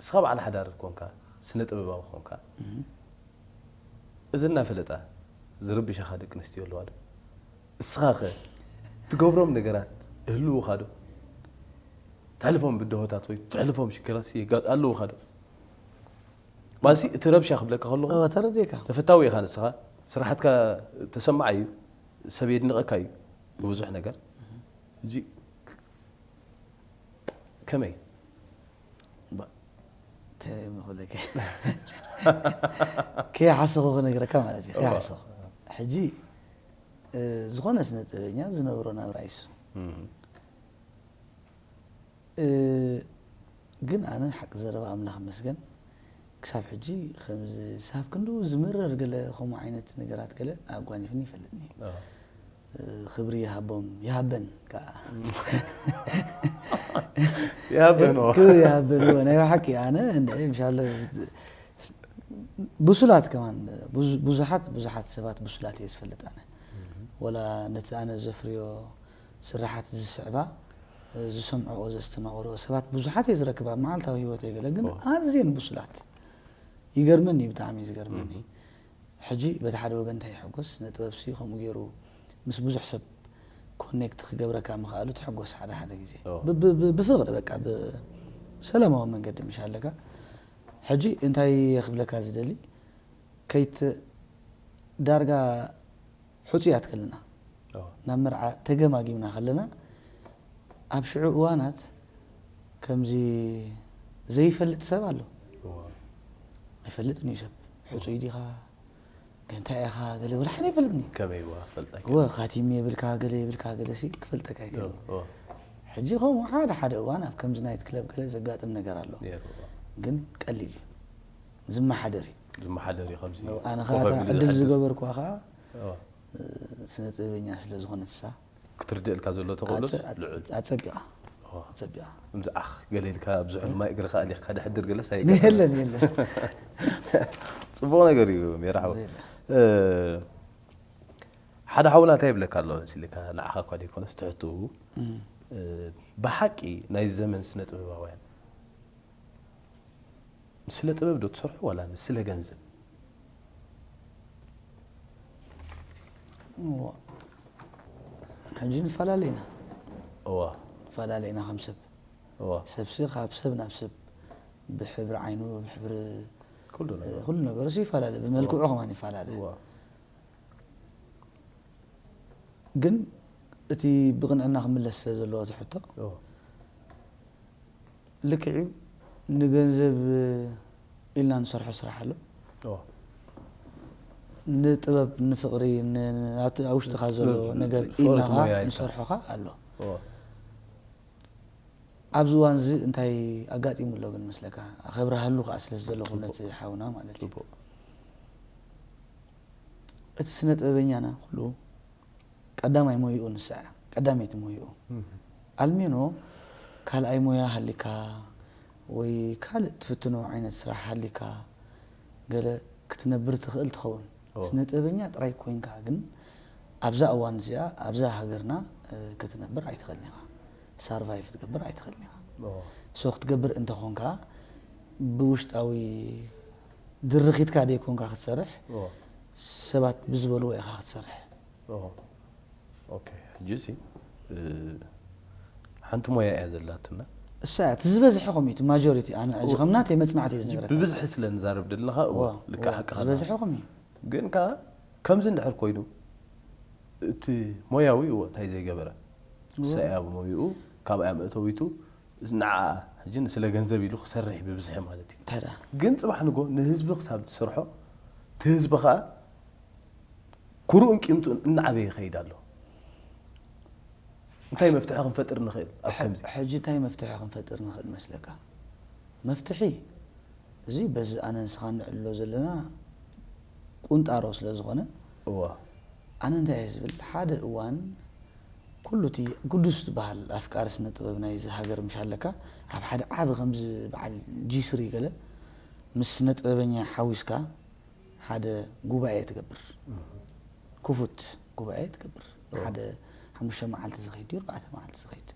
እስኻ በዓል ሓዳር ኮንካ፣ ስነ ጥበባዊ ኮንካ፣ እዚ እናፈለጣ ዝርብሻኻ ደቂ ኣንስትዮ ኣለዋ ዶ? እስኻ ኸ ትገብሮም ነገራት እህልውኻ ዶ? ተሕልፎም ብድሆታት ወይ ተሕልፎም ሽግራት ኣለውኻ ዶ? ማለትሲ እቲ ረብሻ ክብለካ ከለኹ ተፈታዊ ኢኻ ንስኻ፣ ስራሓትካ ተሰማዓይ እዩ፣ ሰብ የድንቐካ እዩ ብብዙሕ ነገር። እዚ ከመይ? ከይሓሰኹ ክነግረካ ማለት እዩ። ከይሓሰኹ ሕጂ ዝኾነ ስነ ጥበበኛ ዝነብሮ ናብራ እዩ እሱ። ግን ኣነ ሓቂ ዘረባ ኣምላኽ ይመስገን ክሳብ ሕጂ ከምዚ ሳብ ክንዱ ዝምረር ገለ ከምኡ ዓይነት ነገራት ገለ ኣጓኒፍኒ ይፈልጥኒ። ክብሪ ይሃቦም ይሃበን ከዓ ይሃበን ክብሪ ይሃበን። ናይ ብሓቂ ኣነ እንደ ምሻሎ ብሱላት ከማን ብዙሓት ብዙሓት ሰባት ብሱላት እየ ዝፈልጥ ኣነ። ወላ ነቲ ኣነ ዘፍርዮ ስራሓት ዝስዕባ ዝሰምዕኦ ዘስተማቕርኦ ሰባት ብዙሓት እየ ዝረክብ ኣብ መዓልታዊ ህይወተይ። ገለ ግን ኣዝየን ብሱላት ይገርመኒ፣ ብጣዕሚ እዩ ዝገርመኒ። ሕጂ በቲ ሓደ ወገን እንታይ ይሕጎስ፣ ስነ ጥበብሲ ከምኡ ገይሩ ምስ ብዙሕ ሰብ ኮኔክት ክገብረካ ምኽኣሉ ትሕጎስ ሓደ ሓደ ግዜ። ብፍቕሪ በቃ ብሰላማዊ መንገዲ ምሽ ኣለካ። ሕጂ እንታይ ክብለካ ዝደሊ፣ ከይት ዳርጋ ሕፁያት ከለና ናብ መርዓ ተገማጊምና ከለና ኣብ ሽዑ እዋናት ከምዚ ዘይፈልጥ ሰብ ኣሎ። ኣይፈልጥን እዩ ሰብ ሕፁይ ዲኻ እንታይ ኢኻ ገለ ወላ ሓደ ይፈልጥኒ። ከመይ ዋ ፈልጣ ወ ካቲም የብልካ ገለ የብልካ ገለ ሲ ክፈልጠካ ይክእል። ሕጂ ከምኡ ሓደ ሓደ እዋን ኣብ ከምዚ ናይት ክለብ ገለ ዘጋጥም ነገር ኣሎ። ግን ቀሊል እዩ ዝመሓደር እዩ። ዝመሓደር እዩ ከምዚ ኣነ ከዓ ዕድል ዝገበርኩዋ ከዓ ስነ ጥበበኛ ስለ ዝኾነት እሳ ክትርድእልካ ዘሎ ተኽእሎስ ልዑል። ኣጸቢቓ ኣጸቢቓ እምዚ ዓኽ ገለ ኢልካ ብዙሕ ማይ እግርኻ ኣሊኽካ ድሕድር ገለስ ኣይከኣልን። የለን የለን። ጽቡቕ ነገር እዩ ሜራ ሓወይ። ሓደ ሓውና እንታይ ይብለካ ኣሎ መሲልካ ንዓኻ እኳ ዘይኮነስ ትሕትኡ ብሓቂ ናይ ዘመን ስነ ጥበባውያን ንስለ ጥበብ ዶ ትሰርሑ ዋላ ንስለ ገንዘብ? እዋ፣ ሕጂ ንፈላለ ኢና። እዋ። ንፈላለ ኢና ከም ሰብ። እዋ። ሰብሲ ካብ ሰብ ናብ ሰብ ብሕብሪ ዓይኑ፣ ብሕብሪ ኩሉ ነገር። ኩሉ ነገሩ ሲ ይፈላለ፣ ብመልክዑ እዋ። ከማን ይፈላለ። እዋ። ግን እቲ ብቕንዕና ክምለስ ስለ ዘለዎ እቲ ሕቶ፣ እዋ። ልክዕ እዩ። ንገንዘብ ኢልና ንሰርሖ ስራሕ ኣሎ። ንጥበብ፣ ንፍቕሪ፣ ኣብ ውሽጥኻ ዘሎ ነገር ኢልና ንሰርሖ ኣሎ። ኣብዚ እዋን እዚ እንታይ ኣጋጢሙ ኣሎ ግን መስለካ? ከብርሃሉ ከዓ ስለ ዝደለኹ ነቲ ሓውና ማለት እዩ። እቲ ስነ ጥበበኛና ኩሉ ቀዳማይ ሞይኡ ንሳ እያ። ቀዳመይቲ ሞይኡ። ኣልሜኖ ካልኣይ ሞያ ሃሊካ ወይ ካልእ ትፍትኖ ዓይነት ስራሕ ሃሊካ ገለ ክትነብር ትኽእል ትኸውን። ስነ ጥበበኛ ጥራይ ኮይንካ ግን ኣብዛ እዋን እዚኣ ኣብዛ ሃገርና ክትነብር ኣይትኽእልን ኢኻ። ሳርቫይቭ ክትገብር ኣይትኽእልን ኢኻ። ሶ ክትገብር እንተኾንካ ብውሽጣዊ ድርኺትካ ደይኮንካ ክትሰርሕ ሰባት ብዝበልዎ ኢኻ ክትሰርሕ። ኦኬ ሕጂ ሲ ሓንቲ ሞያ እያ ዘላትና። እሳ እቲ ዝበዝሐ ከምኡ እቲ ማጆሪቲ ኣነ ሕጂ ከም ናተይ መጽናዕቲ እየ ዝነግረካ። ብብዝሒ ስለ ንዛረብ ደለኻ እዎ ልካ ሓቅኻ ዝበዝሐ ከምኡ እዩ። ግን ከኣ ከምዚ እንድሕር ኮይኑ እቲ ሞያዊ እዎ እንታይ ዘይገበረ ሰያ ብሞይኡ ካብኣ መእተዊቱ ንዓ ሕጂ ስለ ገንዘብ ኢሉ ክሰርሕ ብብዝሒ ማለት እዩ። እንታይ ደኣ ግን ጽባሕ ንጎ ንህዝቢ ክሳብ ዝሰርሖ እቲ ህዝቢ ከኣ ኩሩኡን ቂምቱን እናዓበየ ይኸይድ ኣሎ። እንታይ መፍትሒ ክንፈጥር ንኽእል ኣብ ከምዚ? ሕጂ እንታይ መፍትሒ ክንፈጥር ንኽእል መስለካ? መፍትሒ እዚ በዚ ኣነ ንስኻ ንዕልሎ ዘለና ቁንጣሮ ስለ ዝኾነ እዋ ኣነ እንታይ እየ ዝብል ሓደ እዋን ኩሉ እቲ ቅዱስ ዝበሃል ኣፍቃሪ ስነ ጥበብ ናይዚ ሃገር ምሽ ኣለካ ኣብ ሓደ ዓቢ ከምዚ በዓል ጂስሪ ገለ ምስ ስነ ጥበበኛ ሓዊስካ ሓደ ጉባኤ ትገብር ክፉት ጉባኤ ትገብር ሓደ ሓሙሽተ መዓልቲ ዝኸይድ ድዩ ኣርባዕተ መዓልቲ ዝኸይድ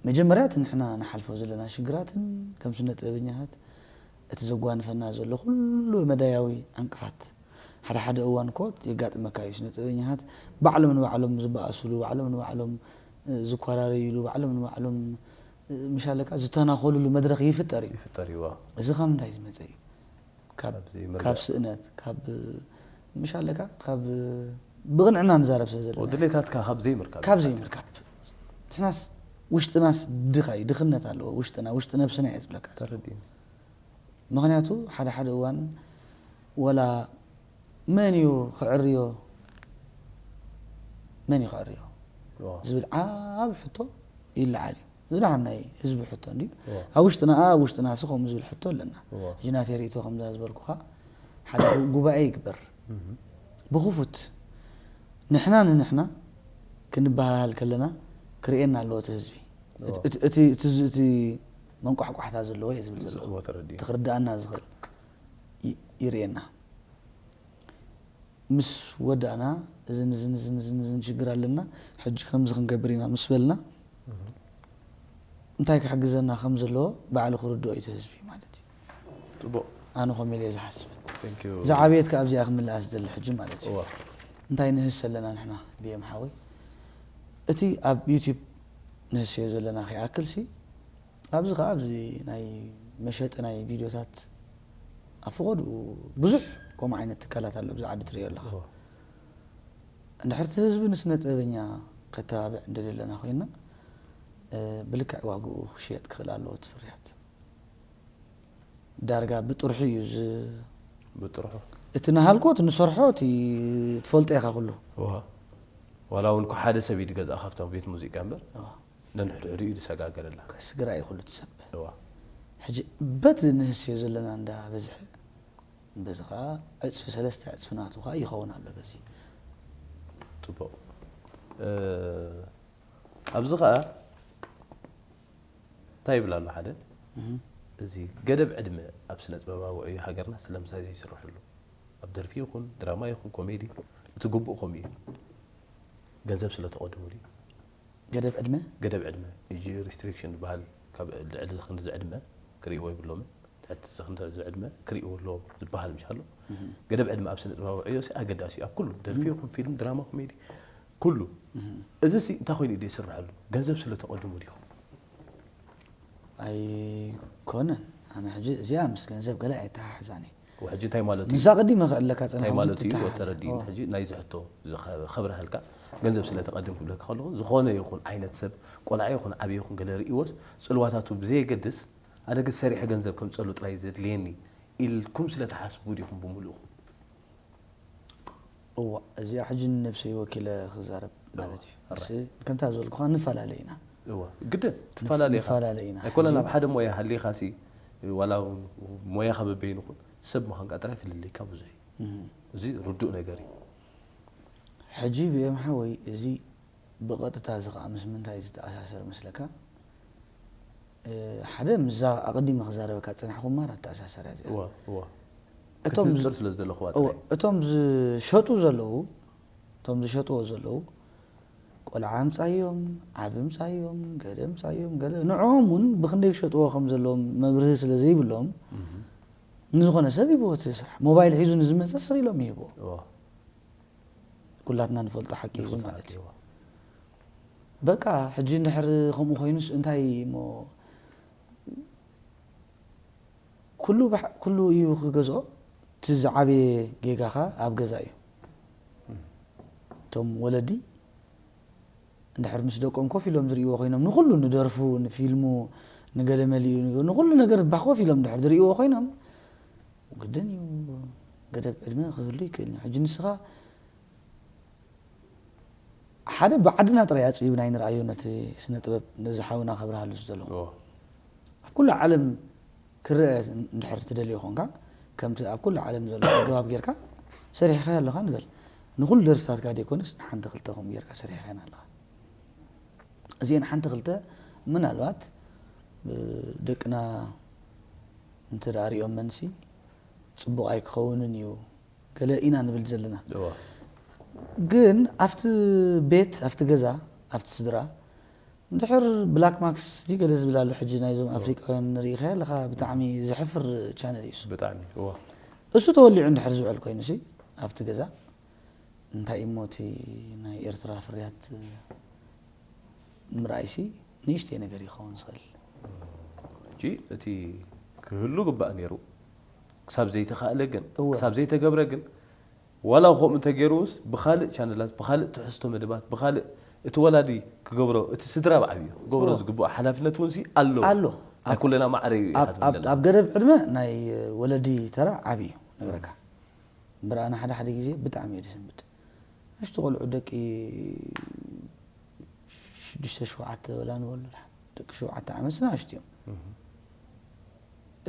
መጀመርያ እቲ ንሕና ንሓልፎ ዘለና ሽግራትን ከም ስነ ጥበበኛታት እቲ ዘጓንፈና ዘሎ ኩሉ መዳያዊ ዕንቅፋት ሓደ ሓደ እዋን እኮ የጋጥመካ እዩ። ስነ ጥበበኛታት ባዕሎም ንባዕሎም ዝበኣስሉ፣ ባዕሎም ንባዕሎም ዝኮራረይሉ፣ ባዕሎም ንባዕሎም ምሻለካ ዝተናኸሉሉ መድረኽ ይፍጠር እዩ። ይፍጠር እዩ። እዚ ካብ ምንታይ ዝመፀ እዩ? ካብ ካብ ዘይምርዳእ። ካብ ስእነት ካብ ምሻለካ ካብ ብቕንዕና ንዛረብ ስለ ዘለና ድሌታትካ ካብ ዘይምርካብ ካብ ዘይምርካብ ንሕናስ ውሽጥናስ ድኻ እዩ ድኽነት ኣለዎ ውሽጥና ውሽጢ ነብስና እየ ዝብለካ ተረዲእኒ። ምኽንያቱ ሓደ ሓደ እዋን ወላ መን እዩ ክዕርዮ መን እዩ ክዕርዮ ዋ፣ ዝብል ዓብ ሕቶ ይለዓል እዩ። ዝደሓን ናይ ህዝቢ ሕቶ እንድዩ። ዋ፣ ኣብ ውሽጥና ኣብ ውሽጥና ሲ ከምኡ ዝብል ሕቶ ኣለና። ዋ። ሕጂ ናተይ ርእቶ ከምዛ ዝበልኩኻ ሓደ ጉባኤ ይግበር እህ፣ ብኽፉት ንሕና ንንሕና ክንበሃሃል ከለና ክርእየና ኣለዎ እቲ ህዝቢ። ዋ። እቲ- እቲ- እቲ እቲ- እቲ መንቋሕቋሕታ ዘለዎ እየ ዝብል ዘለኹ። ዋ፣ ተረዲእኒ። እቲ ክርዳኣና ዝኽእል ይ- ይርእየና። ምስ ወዳእና እዝን እዝን እዝን እዝን እዝን ሽግር ኣለና ሕጂ ከምዚ ክንገብር ኢና ምስ በልና እንታይ ክሕግዘና ከም ዘለዎ ባዕሉ ክርድኦ እዩ እቲ ህዝቢ ማለት እዩ። ጽቡቕ። ኣነ ከምኡ ኢለ እየ ዝሓስብ። Thank you። ዝዓበየት ከኣ ኣብዚኣ ክምልኣ ዝደሊ ሕጂ ማለት እዩ። እዋ። እንታይ ንህስ ኣለና ንሕና ብየም ሓወይ እቲ ኣብ ዩቲዩብ ንህስዮ ዘለና ከይኣክል ሲ ኣብዚ ከኣ ኣብዚ ናይ መሸጢ ናይ ቪድዮታት ኣብ ፈቐድኡ ብዙሕ ከምኡ ዓይነት ትካላት ኣሎ ኣብዚ ዓዲ ትርእዮ ኣለኻ። እዋ። እንድሕር እቲ ህዝቢ ንስነ ጥበበኛ ከተባብዕ እንደልዮ ኣለና ኮይንና እ፣ ብልክዕ ዋግኡ ክሽየጥ ክኽእል ኣለዎ እቲ ፍርያት። ዳርጋ ብጥርሑ እዩ ዝ- ብጥርሑ። እቲ ንሃልኮ እቲ ንሰርሖ እቲ ትፈልጦ ኢኻ ኩሉ። እዋ። ዋላ እውን እኮ ሓደ ሰብ እዩ ዝገዝኣ ካብታ ቤት ሙዚቃ እምበር እዋ። ነንሕድሕዱ እዩ ዝሰጋገረላ። ከስግራ እዩ ኩሉ እቲ ሰብ። እዋ። ሕጂ በቲ ንህስዮ ዘለና እንዳ በዝሐ በዚ ከዓ ዕፅፊ ሰለስተ ዕፅፊ ናቱ ከዓ ይኸውን ኣሎ በዚ። ጽቡቕ። እ፣ ኣብዚ ከዓ እንታይ ይብል ኣሎ ሓደ እህ። እዚ ገደብ ዕድመ ኣብ ስነ ጥበባዊ ዕዮ ሃገርና ስለምንታይ ዘይስርሕሉ ኣብ ደርፊ ይኹን ድራማ ይኹን ኮሜዲ እቲ ግቡእ ከምኡ እዩ ገንዘብ ስለ ተቐድሙ ድዩ ገደብ ዕድመ ገደብ ዕድመ እጂ ሪስትሪክሽን ዝበሃል ካብ ልዕሊ ክንዚ ዕድመ ክርእይዎ የብሎምን ትሕቲ ክንዚ ዕድመ ክርእይዎ ኣለዎም ዝበሃል ምሽ ኣሎ ገደብ ዕድመ ኣብ ስነ ጥበባዊ ዕዮ ሲ ኣገዳሲ እዩ ኣብ ኩሉ ደርፊ ይኹን ፊልም ድራማ ኮሜዲ ኩሉ እዚ ሲ እንታይ ኮይኑ እዩ ዘይስርሐሉ ገንዘብ ስለ ተቐድሙ ድዩ ኣይኮነን ኣነ ሕጂ እዚኣ ምስ ገንዘብ ገለ ኣይተሓሕዛን እየ ሕጂ እንታይ ማለት እዩ ንዛ ቀዲመ ክዕለካ እንታይ ፀኒሐ ማለት እዩ ትተሓሓዝ። ተረዲእኒ ኦ። ሕጂ ናይዚ ሕቶ ከብረሃልካ ገንዘብ ስለ ተቐድም ክብለካ ከለኹ ዝኾነ ይኹን ዓይነት ሰብ ቆልዓ ይኹን ዓብዪ ይኹን ገለ ርእይዎስ ፅልዋታቱ ብዘየገድስ ኣነ ግን ሰሪሐ ገንዘብ ከምፀሉ ጥራይ ዘድልየኒ ኢልኩም ስለ ተሓስቡ ዲኹም ብምሉእኹም እዋ እዚኣ ሕጂ ንነብሰይ ወኪለ ክዛረብ ማለት እዩ ኣራይ። እስ ከምታ ዝበልኩኻ ንፈላለ ኢና እዋ ግድን ትፈላለ ኢኻ ንፈላለ ኢና ኣይኮነን ሕጂ- ኣብ ሓደ ሞያ ሃሊኻ ሲ ዋላ ሞያኻ በበይኑ ኹን ሰብ ምዃንካ ጥራይ ፍልልይካ ብዙሕ እዩ እህ። እዚ ርዱእ ነገር እዩ። ሕጂ ብኤም ሓወይ እዚ ብቐጥታ እዚ ከዓ ምስ ምንታይ ዝተኣሳሰር መስለካ? ሓደ ምዛ ኣቐዲመ ክዛረበካ ዝፀናሕኩ ማራ ኣተኣሳሰር እያ እዚኣ። እዋ እዋ እቶም ዝ- ክትንፅር ስለ ዝደለኹዋ እዎ፣ ጥራይ። እቶም ዝሸጡ ዘለዉ እቶም ዝሸጥዎ ዘለዉ ቆልዓ ምፃዮም፣ ዓቢ ምፃዮም፣ ገለ ምፃዮም፣ ገለ ንዕኦም እውን ብክንደይ ክሸጥዎ ከም ዘለዎም መብርሂ ስለ ዘይብሎም፣ ንዝኾነ ሰብ ይብዎ እቲ ስራሕ። ሞባይል ሒዙ ንዝመፀ ስቕ ኢሎም ይህብዎ። እዋ ኩላትና ንፈልጦ ሓቂ እዩ ንፈልጦ ማለት ሓቂ እዩ። እዋ። በቃ ሕጂ እንድሕር ከምኡ ኮይኑስ እንታይ እሞ ኩሉ ባሕ- ኩሉ እዩ ክገዝኦ። እቲ ዝዓበየ ጌጋኻ ኣብ ገዛ እዩ። እቶም ወለዲ እንድሕር ምስ ደቆም ኮፍ ኢሎም ዝርእይዎ ኮይኖም ንኩሉ ንደርፉ ንፊልሙ ንገለ መሊኡ ንገ- ንኩሉ ነገር ባህ ኮፍ ኢሎም እንድሕር ዝርእይዎ ኮይኖም ግድን እዩ ገደብ ዕድመ ክህሉ ይክእል እዩ። ሕጂ ንስኻ ሓደ ብዓድና ጥራይ ኣፅቢብና ኣይንርኣዮ ነቲ ስነ ጥበብ ነዚ ሓውና ከብርሃሉ ዝደለኹ እዎ ኣብ ኩሉ ዓለም ክረአ እንድሕር ትደልዮ ኮንካ ከምቲ ኣብ ኩሉ ዓለም ዘሎ ኣገባብ ጌርካ ሰሪሕኻዮ ኣለኻ ንበል። ንኩሉ ደርፍታትካ ደይኮነስ ንሓንቲ ክልተ ከምኡ ጌርካ ሰሪሕኻየን ኣለኻ። እዚአን ሓንቲ ክልተ ምናልባት ደቅና እንተ ደኣ ሪኦመንሲ ጽቡቕ ኣይክኸውንን እዩ ገለ ኢና ንብል ዘለና። እዋ ግን ኣብቲ ቤት ኣብቲ ገዛ ኣብቲ ስድራ እንድሕር ብላክ ማክስ ዲ ገለ ዝብል ኣሎ ሕጂ ናይዞም ኣፍሪቃውያን ርኢኻ ኣለኻ ብጣዕሚ ዘሕፍር ቻነል እዩ እሱ። ብጣዕሚ እዋ እሱ ተወሊዑ እንድሕር ዝውዕል ኮይኑ ሲ ኣብቲ ገዛ እንታይ እሞ እቲ ናይ ኤርትራ ፍርያት ምርኣይሲ ንእሽተይ ነገር ይኸውን ዝኽእል። ሕጂ እቲ ክህሉ ግባእ ነይሩ ክሳብ ዘይተኻእለ ግን እወ። ክሳብ ዘይተገብረ ግን ዋላ ከምኡ እንተገይሩስ ብኻልእ ቻነላት ብኻልእ ትሕዝቶ መደባት ብኻልእ እቲ ወላዲ ክገብሮ እቲ ስድራ ብዓብዩ ክገብሮ እወ። ዝግብኦ ሓላፍነት እውን ሲ ኣሎ ኣሎ። ናይ ኩለና ማዕረ እዩ ኢኻ ኣብ- ኣብ- ትብለና ኣብ ገደብ ዕድመ ናይ ወለዲ ተራ ዓብዪ እዩ ነግረካ። እምበር ኣነ ሓደ ሓደ ግዜ ብጣዕሚ እየ ዝስንብድ። ንእሽቱ ቆልዑ ደቂ ሽዱሽተ ሸውዓተ ወላ ንበሉ ደቂ ሸውዓተ ዓመት ንኣሽቱ እዮም።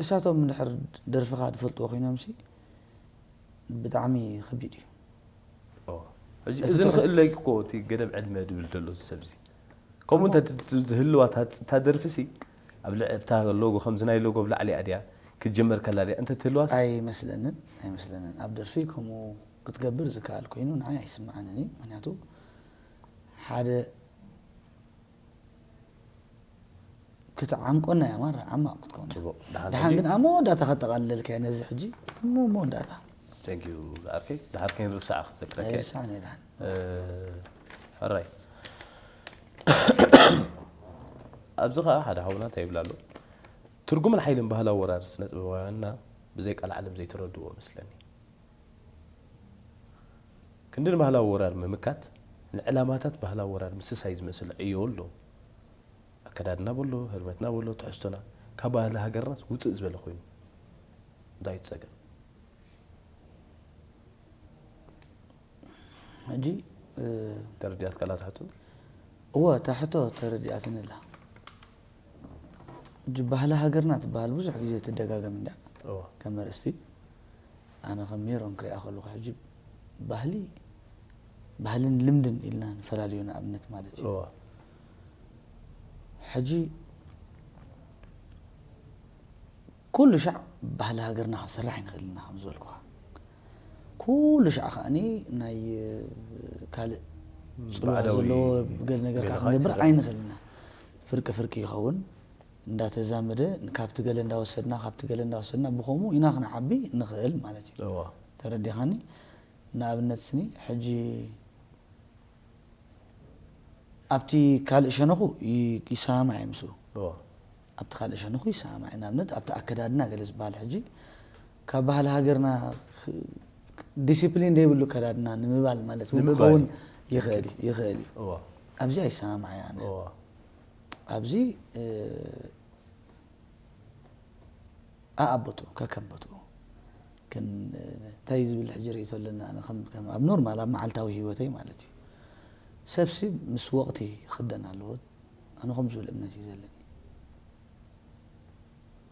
እሳቶም እንድሕር ደርፍኻ ዝፈልጥዎ ኮይኖም ሲ ብጣዕሚ ከቢድ እዩ። ሕጂ እቲ እዚ ትሕት- ንኽእለይ እኮ እቲ ገደብ ዕድመ ድብል ዘሎ እዚ ሰብ እዚ ከምኡ እንተ ትህልዋ እታ ደርፊ ሲ ኣብ ልዕ እታ ሎጎ ከምዚ ናይ ሎጎ ኣብ ላዕሊ እያ ድያ ክትጅመር ከላ ድያ እንተ ትህልዋስ ኣይመስለንን ኣይመስለንን ኣብ ደርፊ ከምኡ ክትገብር ዝከኣል ኮይኑ ንዓይ ኣይስምዓንን እዩ። ምክንያቱ ሓደ ክትዓምቆና እያ ማራ ዓማቕ ክትከውን እያ። ጽቡቕ ድሓን ድሓን ሕጂ ግን ኣብ መወዳእታ ከጠቓልለልካ እየ ነዚ ሕጂ ኣብ መወዳእታ Thank you ዝዓርከይ ድሓር ከይንርስዓ ክዘክረካ እየ። ኣይርሳዕን እየ ድሓን እ፣ ሕራይ ኣብዚ ኸዓ ሓደ ሓውና እንታይ ይብል ኣሎ ትርጉምን ሓይልን ባህላዊ ወራር ስነ ጥበባውያንና ብዘይ ቃል ዓለም ዘይተረድዎ መስለኒ ክንዲ ንባህላዊ ወራር ምምካት ንዕላማታት ባህላዊ ወራር ምስሳይ ዝመስል ዕዮ ኣሎ ኣከዳድና በሎ ህርመትና በሎ ትሕዝቶና ካብ ባህሊ ሃገርናስ ውፅእ ዝበለ ኮይኑ እንታይ እቲ ፀገም ሕጂ እ፣ ተረዲኣት ካላት ሕቶ እወ እታ ሕቶ ተረዲኣትኒ ኣላ። ሕጂ ባህሊ ሃገርና ትበሃል ብዙሕ ግዜ ትደጋገም እንዳ እዋ ከም ኣርእስቲ ኣነ ከም ሜሮን ክሪኣ ከለኹ ሕጂ ባህሊ ባህልን ልምድን ኢልና ንፈላለዩ ንኣብነት ማለት እዩ። እዋ ሕጂ ኩሉ ሻዕ ባህሊ ሃገርና ክንሰርሕ ኣይንኽእል ኢና ከም ዝበልኩኻ ኩሉ ሻዕ ከዓኒ ናይ ካልእ ፅልዋ ባዕዳዊ ዘለዎ ገለ ነገርካ ገለኻ ክንገብር ይሰርሕ። ኣይንኽእል ኢና። ፍርቂ ፍርቂ ይኸውን እንዳተዛመደ ካብቲ ገለ እንዳወሰድና ካብቲ ገለ እንዳወሰድና ብኸምኡ ኢና ክንዓቢ ንኽእል ማለት እዩ። እዋ ተረዲኻኒ? ንኣብነት ስኒ ሕጂ ኣብቲ ካልእ ሸነኹ ይ- ይሰማማዕ እየ ምስኡ። እዋ ኣብቲ ካልእ ሸነኹ ይሰማማዕ እየ። ንኣብነት ኣብቲ ኣከዳድና ገለ ዝበሃል ሕጂ ካብ ባህሊ ሃገርና ክ- ዲሲፕሊን ዘይብሉ ኣከዳድና ንምባል ማለት እውን ንምባል ክኸውን እዩ። ይኽእል እዩ ይኽእል እዩ። እዋ ኣብዚ ኣይሰማማዕ እየ ኣነ። እዋ ኣብዚ እ፣ ኣኣቦቱ ከከም ቦትኡ ግን እንታይ ዝብል ሕጂ ርእቶ ኣለና ኣነ ከም ከም ኣብ ኖርማል ኣብ መዓልታዊ ህይወተይ ማለት እዩ። ሰብሲ ምስ ወቕቲ ክኽደን ኣለዎ። ኣነ ከም ዝብል እምነት እዩ ዘለኒ።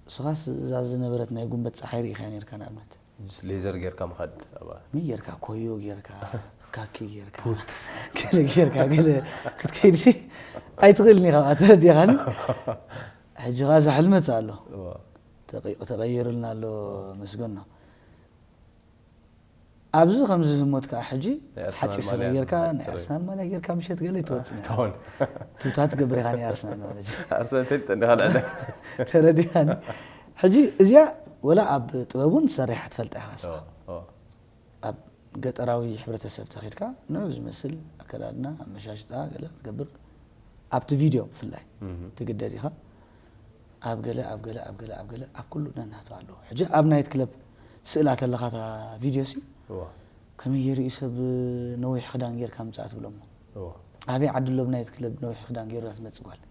ንስኻስ እዛ ዝነበረት ናይ ጉንበት ፀሓይ ርኢኻያ ነርካ ንኣብነት ሌዘር ጌርካ ምኻድ ኣብኣ። ምን ጌርካ? ኮዮ ጌርካ፣ ካኪ ጌርካ፣ ገለ ጌርካ፣ ገለ ክትከይድ ሲ ኣይትኽእልን ኢኻ። ተረዲኻኒ? ሕጂ ኸዓ እዛ ሕልመት ኣሎ። ተቐይሩልና ኣሎ። መስገን ነው። ኣብዚ ከምዚ ህሞት ከዓ ሕጂ ሓፂር ስረ ጌርካ ናይ ኣርሰናል ማልያ ጌርካ ምሸት ገለ ይትወፅእ። ቱታ ትገብር ኢኻ ናይ ኣርሰናል ማለት እዩ። ኣርሰናል ፈሊጠ እንዲኻ ልዕለ። ተረዲኻኒ? ሕጂ እዚኣ ወላ ኣብ ጥበብ እውን ትሰርሕ ትፈልጣ ኢኻ። ኣብ ገጠራዊ ሕብረተሰብ ተኺድካ ንዑ ዝመስል ኣከዳድና ኣመሻሽጣ ገለ ክትገብር ኣብቲ ቪድዮ ብፍላይ ትግደድ ኢኻ። ኣብ ገለ ኣብ ገለ ኣብ ገለ ኣብ ገለ ኣብ ኩሉ ነናቱ ኣለዎ። ሕጂ ኣብ ናይት ክለብ ስእላ ተለኻ እታ ቪድዮ ሲ ከመይ ገይሩ እዩ ሰብ ነዊሕ ክዳን ጌርካ ምፅኣ ትብሎሞ? ኣበይ ዓዲ ኣሎ ኣብ ናይት ክለብ ነዊሕ ክዳን ገይሩ ትመፅእ ጓል?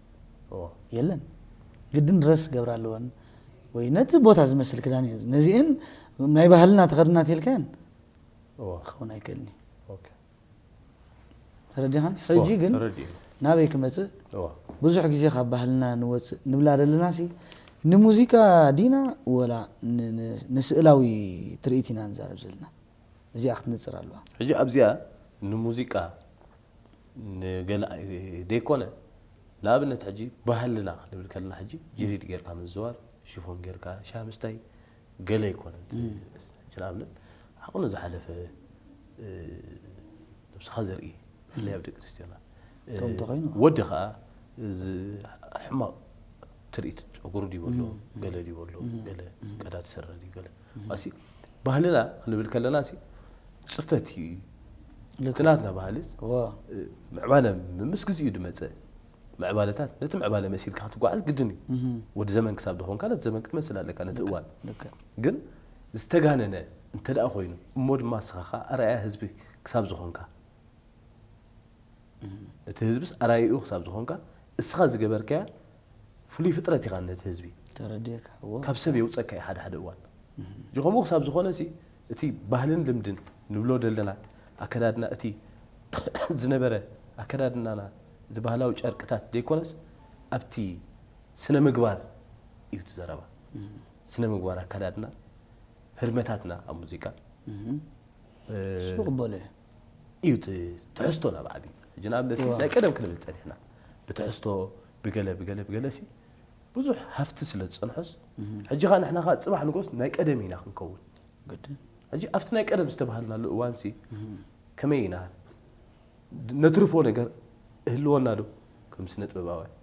የለን። ግድን ድረስ ክገብራ ኣለወን ወይ ነቲ ቦታ ዝመስል ክዳን እየን። ነዚአን ናይ ባህልና ተኸድና ተልካየን ክኸውን ኣይክእልን እዩ። ተረዲኻን? ሕጂ ግን ናበይ ክመፅእ? ብዙሕ ግዜ ካብ ባህልና ንወፅእ ንብላ ዘለና ሲ ንሙዚቃ ዲና ወላ ንስእላዊ ትርኢት ኢና ንዛረብ ዘለና? እዚኣ ክትነፅር ኣለዋ። ሕጂ ኣብዚኣ ንሙዚቃ ንገለ ደይኮነ ንኣብነት ሕጂ ባህልና ክንብል ከለና ሕጂ ጅሪድ ጌርካ ምዝዋር ሽፎን ጌርካ ሻምስታይ ገለ ኣይኮነን። ሕጂ ንኣብነት ዓቕኑ ዝሓለፈ ነብስኻ ዘርኢ ብፍላይ ኣብ ደቂ ኣንስትዮና ወዲ ከዓ እዚ ሕማቕ ትርኢት ጨጉሪ ድዩ ኣሎ ገለ ድዩ ኣሎ ገለ ቀዳድ ስረ ድዩ ገለ ኣሲ ባህልና ክንብል ከለና ሲ ፅፈት እዩ እቲ ናትና ባህልስ ምዕባለ ምስ ግዜኡ ድመፀ ምዕባለታት ነቲ ምዕባለ መሲልካ ክትጓዓዝ ግድን እዩ። ወዲ ዘመን ክሳብ ዝኾንካ ነቲ ዘመን ክትመስል ኣለካ ነቲ እዋን ግን ዝተጋነነ እንተ ደኣ ኮይኑ እሞ ድማ እስኻ ከዓ ኣርኣያ ህዝቢ ክሳብ ዝኾንካ እቲ ህዝብስ ኣርኣይኡ ክሳብ ዝኾንካ እስኻ ዝገበርካያ ፍሉይ ፍጥረት ኢኻ ነቲ ህዝቢ ተረዲእካ እዎ። ካብ ሰብ የውፀካ እዩ ሓደ ሓደ እዋን ሕጂ ከምኡ ክሳብ ዝኾነ ሲ እቲ ባህልን ልምድን ንብሎ ዘለና ኣከዳድና እቲ ዝነበረ ኣከዳድናና እቲ ባህላዊ ጨርቅታት ዘይኮነስ ኣብቲ ስነ ምግባር እዩ እቲ ዘረባ ስነ ምግባር ኣከዳድና ህርመታትና ኣብ ሙዚቃ እሱ ክበሎ እየ። እዩ እቲ ትሕዝቶ ናብ ዓቢ ሕጂ ንኣብነት ሲ ናይ ቀደም ክንብል ፀኒሕና ብትሕዝቶ ብገለ ብገለ ብገለ ሲ ብዙሕ ሃፍቲ ስለ ዝፀንሖስ ሕጂ ኸ ንሕና ኸ ፅባሕ ንጎስ ናይ ቀደም ኢና ክንከውን ግድን ሕጂ ኣብቲ ናይ ቀደም ዝተባሃልናሉ እዋን ሲ ከመይ ኢና ነትርፎ ነገር እህልወና ዶ ከም ስነ ጥበባውያን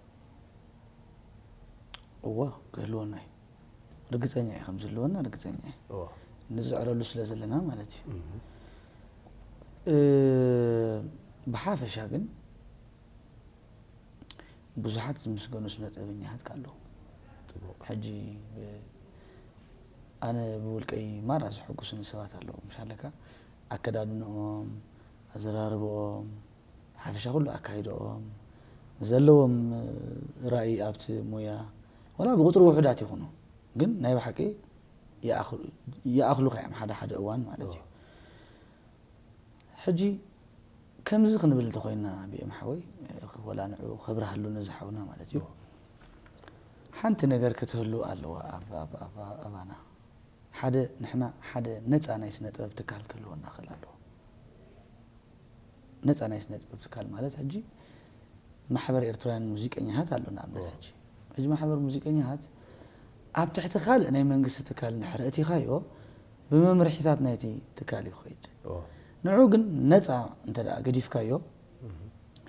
እዋ ክህልወና እዩ ርግፀኛ እየ ከም ዝህልወና ርግፀኛ እየ እዋ ንዝዕረሉ ስለ ዘለና ማለት እዩ እ፣ ብሓፈሻ ግን ብዙሓት ዝምስገኑ ስነ ጥበበኛታት ኣለዉ ሕጂ ብ- ኣነ ብውልቀይ ማራ ዝሕጉስኒ ሰባት ኣለዉ ምሻለካ ኣከዳድንኦም ኣዘራርብኦም ሓፈሻ ኩሉ ኣካይድኦም ዘለዎም ራእይ ኣብቲ ሙያ ዋላ ብቁፅሪ ውሑዳት ይኹኑ ግን ናይ ብሓቂ ይኣኽሉካ እዮም ሓደ ሓደ እዋን ማለት እዩ ሕጂ ከምዚ ክንብል እንተኮይና ብኤም ሓወይ ወላ ንዑ ከብርሃሉ ነዚ ሓውና ማለት እዩ ሓንቲ ነገር ክትህሉ ኣለዋ ኣባና ሓደ ንሕና ሓደ ነፃ ናይ ስነ ጥበብ ትካል ክህልወና ክእል ኣለዎ ነፃ ናይ ስነ ጥበብ ትካል ማለት ሕጂ ማሕበር ኤርትራውያን ሙዚቀኛታት ኣሎ ንኣብነት ሕጂ ሕጂ ማሕበር ሙዚቀኛታት ኣብ ትሕቲ ካልእ ናይ መንግስቲ ትካል እንድሕር እቲኻዮ ብመምርሒታት ናይቲ ትካል እዩ ክኸይድ ንዑ ግን ነፃ እንተ ገዲፍካዮ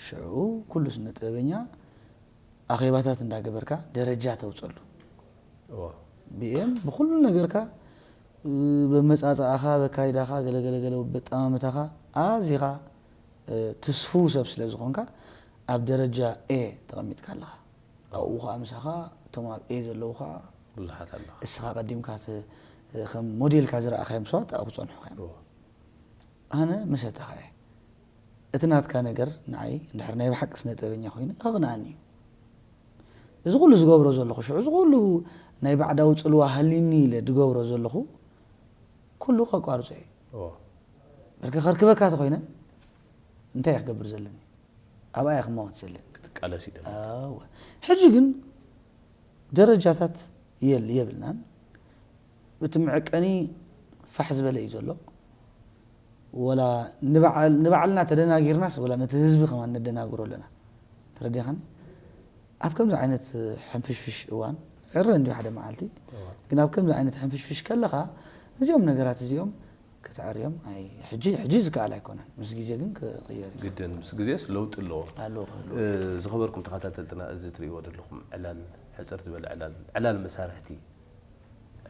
ሽዑ ኩሉ ስነ ጥበበኛ ኣኼባታት እንዳገበርካ ደረጃ ተውፀሉ ብኤም ብኩሉ ነገርካ በመፃፃኣኻ በካይዳኻ ገለገለገለ በጠማምታኻ ኣዚኻ ትስፉው ሰብ ስለ ዝኾንካ ኣብ ደረጃ ኤ ተቐሚጥካ ኣለኻ ኣብኡ ከዓ ምሳኻ እቶም ኣብ ኤ ዘለዉ ከዓ ብዙሓት ኣለኻ እስኻ ቀዲምካ ከም ሞዴልካ ዝረኣኻዮም ሰባት ኣብኡ ክፀንሑኻ እዮም ኣነ መሰተኻ እየ እቲ ናትካ ነገር ንዓይ እንድሕር ናይ ብሓቂ ስነ ጥበበኛ ኮይኑ ከቕንኣኒ እዩ እዚ ኩሉ ዝገብሮ ዘለኹ ሽዑ እዚ ኩሉ ናይ ባዕዳዊ ፅልዋ ሃሊኒ ኢለ ዝገብሮ ዘለኹ ኩሉ ከቋርፆ እዩ በርከ ከርክበካ ተኮይነ እንታይ ክገብር ዘለኒ ኣብኣ እየ ክመወት ዘለኒ ክትቃለስ እዩ ሕጂ ግን ደረጃታት የብልናን እቲ መዐቀኒ ፋሕ ዝበለ እዩ ዘሎ። ወላ ንባዕልና ተደናጊርናስ ወላ ነቲ ህዝቢ ከማን ነደናግሮ ኣለና። ተረዲኻኒ? ኣብ ከምዚ ዓይነት ሕንፍሽፍሽ እዋን ዕረ እንዲሁ ሓደ መዓልቲ ግን ኣብ ከምዚ ዓይነት ሕንፍሽፍሽ ከለኻ እዚኦም ነገራት እዚኦም ክትዕርዮም ሕጂ ሕጂ ዝከኣል ኣይኮነን። ምስ ግዜ ግን ክቕየር እዩ። ግድን ምስ ግዜስ ለውጢ ኣለዎ። ኣለዎ ክህሉ ዝኸበርኩም ተኸታተልትና እዚ ትርእይዎ ዘለኹም ዕላል ሕፅር ዝበለ ዕላል ዕላል መሳርሕቲ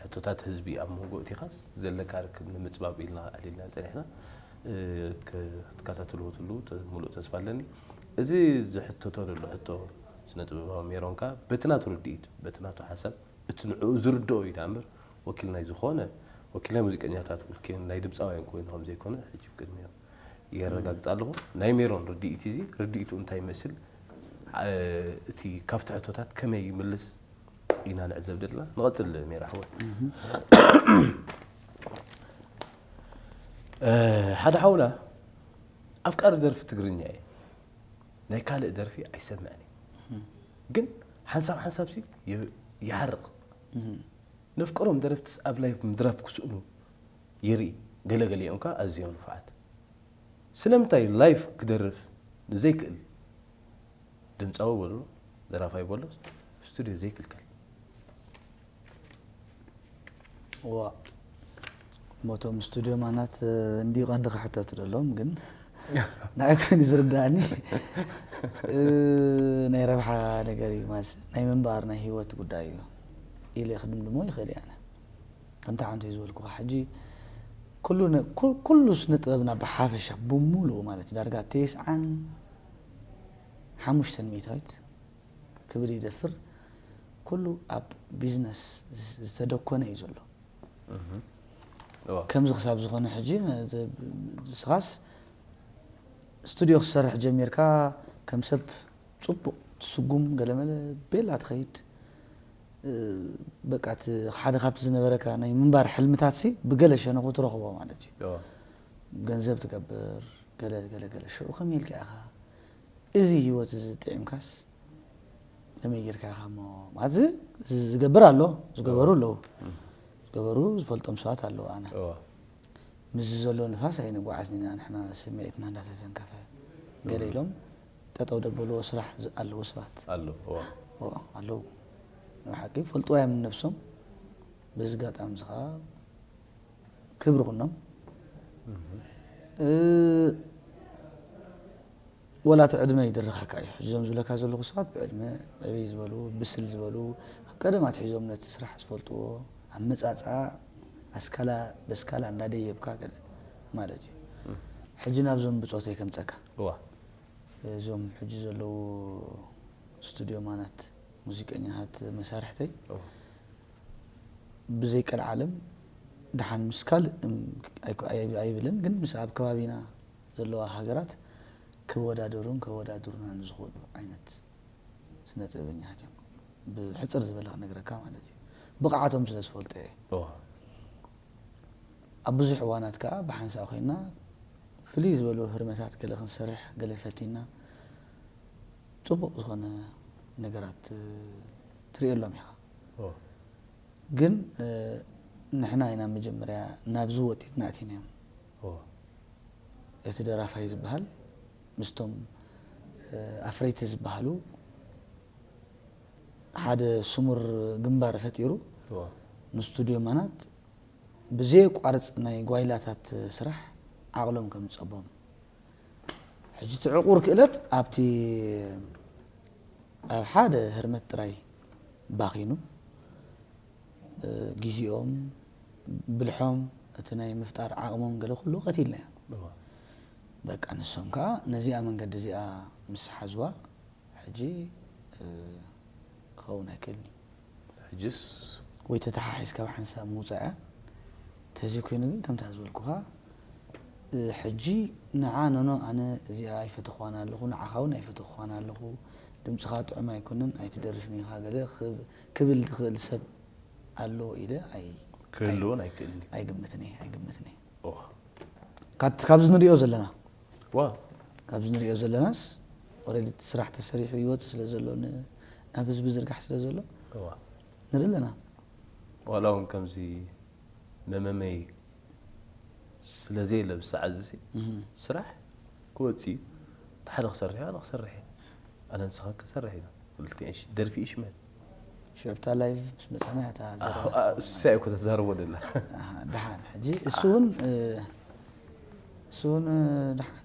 ሕቶታት ህዝቢ ኣብ መንጎ እቲኻስ ዘለካ ርክብ ንምፅባብ ኢልና ኣዕሊልና ፀኒሕና ክትከታተልዎ ትሉ ሙሉእ ተስፋ ኣለኒ። እዚ ዝሕተቶ ዘሎ ሕቶ ስነ ጥበባዊ ሜሮን ከኣ በቲ ናቱ ርድኢት በቲ ናቱ ሓሳብ እቲ ንዕኡ ዝርድኦ እዩ ደኣ እምበር ወኪል ናይ ዝኾነ ወኪል ናይ ሙዚቀኛታት ወኪል ናይ ድምፃውያን ኮይኑ ከም ዘይኮነ ሕጂ ቅድሚኦም የረጋግፅ ኣለኹ። ናይ ሜሮን ርድኢት እዚ ርድኢቱ እንታይ ይመስል እቲ ካብቲ ሕቶታት ከመይ ይምልስ ኢና ንዕዘብ ዘለና። ንቐፅል ሜራ ሓወይ። ሓደ ሓውና ኣፍቃሪ ደርፊ ትግርኛ እየ፣ ናይ ካልእ ደርፊ ኣይሰምዕን እየ፣ ግን ሓንሳብ ሓንሳብሲ ይሃርቕ። ነፍቀሮም ደረፍትስ ኣብ ላይቭ ምድራፍ ክስእኑ ይርኢ፣ ገለ ገሊኦም ከኣ ኣዝዮም ንፉዓት። ስለምንታይ ላይፍ ክደርፍ ንዘይክእል ድምፃዊ በሎ ደራፋይ በሎ ስቱድዮ ዘይክልከል? ዋ ሞቶም ስቱድዮ ማናት እንዲ ቀንዲ ክሕተቱ ደሎም ግን ንዓይ ኮይኑ ዝርዳእኒ ናይ ረብሓ ነገር እዩ ማስ ናይ ምንባር ናይ ህይወት ጉዳይ እዩ ኢለ ክድምድሞ ይኽእል እየ ኣነ። ከምቲ ሓንቲ እዩ ዝበልኩኻ ሕጂ ኩሉ ስነ ጥበብና ብሓፈሻ ብሙሉኡ ማለት ዳርጋ ተስዓን ሓሙሽተን ሚእታዊት ክብል ይደፍር ኩሉ ኣብ ቢዝነስ ዝተደኮነ እዩ ዘሎ። ከምዚ ክሳብ ዝኾነ ሕጂ ንስኻስ ስቱድዮ ክሰርሕ ጀሚርካ ከም ሰብ ፅቡቕ ትስጉም ገለመለ ቤላ ትኸይድ በቃ ሓደ ካብቲ ዝነበረካ ናይ ምንባር ሕልምታት ሲ ብገለ ሸነኹ ትረኽቦ ማለት እዩ። ገንዘብ ትገብር ገለ ገለ ገለ ሽዑ ከመይ ኢልካ ኢኻ እዚ ህይወት እዚ ጥዒምካስ ከመይ ጌርካ ኢኻ እሞ ማለት ዝገብር ኣሎ ዝገበሩ ኣለዉ ዝገበሩ ዝፈልጦም ሰባት ኣለዉ ኣነ ምስዚ ዘሎ ንፋስ ኣይንጓዓዝን ኢና ንሕና ስምዒትና እንዳተተንከፈ ገለ ኢሎም ጠጠው ደበልዎ ስራሕ ኣለዉ ሰባት ኣለዉ ብሓቂ ፈልጥዋ እዮም ነብሶም በዚ ጋጣሚ እዚ ከዓ ክብሪ ኩኖም ወላ እቲ ዕድመ ይድርኸካ እዩ። ሕዚ ዞም ዝብለካ ዘለኹ ሰባት ብዕድመ ዕብይ ዝበሉ ብስል ዝበሉ ካብ ቀደም ኣትሒዞም ነቲ ስራሕ ዝፈልጥዎ ኣመፃፅኣ ኣስካላ በስካላ እንዳደየብካ ገለ ማለት እዩ። ሕጂ ናብዞም ብፆተይ ከምፀካ እዋ እዞም ሕጂ ዘለዉ ስቱድዮ ማናት ሙዚቀኛታት መሳርሕተይ እዋ ብዘይ ቀልዓለም ደሓን ምስ ካልእ ኣይብልን ግን ምስ ኣብ ከባቢና ዘለዋ ሃገራት ክወዳደሩን ከወዳድሩናን ዝኽእሉ ዓይነት ስነ ጥበበኛታት እዮም። ብሕፅር ዝበለ ክነግረካ ማለት እዩ። ብቕዓቶም ስለ ዝፈልጦ እየ። ኣብ ብዙሕ እዋናት ከዓ ብሓንሳእ ኮይና ፍልይ ዝበሉ ህርመታት ገለ ክንሰርሕ ገለ ፈቲና ፅቡቕ ዝኾነ ነገራት ትርእየሎም ኢኻ። ግን ንሕና ኢና መጀመርያ ናብዚ ወጢትና ኣቲናዮም። እቲ ደራፋይ ዝበሃል ምስቶም ኣፍረይቲ ዝበሃሉ ሓደ ስሙር ግንባር ፈጢሩ ንስቱድዮ ማናት ብዘየቋርፅ ናይ ጓይላታት ስራሕ ዓቕሎም ከም ዝፀቦም ሕጂ እቲ ዕቑር ክእለት ኣብቲ ኣብ ሓደ ህርመት ጥራይ ባኺኑ ግዜኦም ብልሖም እቲ ናይ ምፍጣር ዓቕሞም ገለ ኩሉ ቀቲልናዮ። በቃ ንሶም ከዓ ነዚኣ መንገዲ እዚኣ ምስ ሓዝዋ ሕጂ ክኸውን ኣይክእልን እዩ። ሕጅስ ወይ ተተሓሒዝካ ብሓንሳብ ምውፃእ እያ ተዘይኮይኑ ግን ከምታ ዝበልኩኻ ሕጂ ንዓ ኖኖ ኣነ እዚኣ ኣይፈተኽዋን ኣለኹ ንዓኻ እውን ኣይፈተኽዋን ኣለኹ ድምፅኻ ጥዑም ኣይኮነን ኣይትደርፍን ኢኻ ገለ ክብል ዝኽእል ሰብ ኣሎ ኢለ ክህልውን ኣይክእልን እዩ። ኣይግምትን እየ ኣይግምትን እየ። ካብዚ ንሪኦ ዘለና ዋ ካብዚ ንሪኦ ዘለናስ ኦረዲ እቲ ስራሕ ተሰሪሑ ይወፅእ ስለ ዘሎ ናብ ህዝቢ ዝርጋሕ ስለ ዘሎ ዋ ንርኢ ኣለና። ዋላ እውን ከምዚ መመመይ ስለ ዘየለ ብሰዓት እዚ ስራሕ ክወጽእ እዩ። እቲ ሓደ ክሰርሕ እዩ፣ ኣነ ክሰርሕ እየ። ኣነ ንስኻ ክንሰርሕ ኢና። ክልቲኤን ሽ-፣ ደርፊ እዩ ሽመን። ሽዑብታ ላይቭ ምስ መጻና እታ ዘረባ እሳይ እኮ ተዛርቦ ደላ። ኣሃ፣ ደሓን ሕጂ እሱ እውን እ፣ እሱ እውን እ፣ ደሓን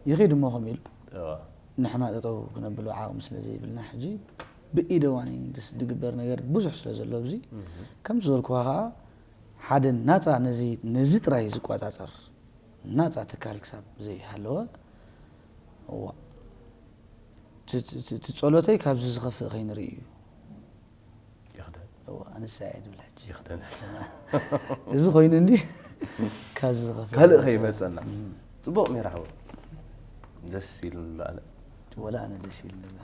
ይኺድ እሞ ከም ኢሉ እዋ። ንሕና ጠጠው ክነብሎ ዓቕሚ ስለ ዘይብልና ሕጂ ብኢደ ዋኒን ድስ ድግበር ነገር ብዙሕ ስለ ዘሎ ኣብዚ ከምቲ ዝበልኩኻ ከዓ ሓደ ናፃ ነዚ ነዚ ጥራይ ዝቆፃፀር ናፃ ትካል ክሳብ ዘይሃለወ እዋ እቲ- እቲ እቲ ጸሎተይ ካብዚ ዝኸፍእ ከይንርኢ እዩ። ይኽደን። እዋ ኣነሳ እየ ድብል ሕጂ ይኽደን። እዚ ኮይኑ እንዲ ካብዚ ዝኸፍእ ካልእ ከይመጽእ- ከይመጸና። ጽቡቕ ሜራ ሓወይ። ደስ ኢሉኒ ኣሎ ኣነ። ወላ ኣነ ደስ ኢሉኒ ኣሎ።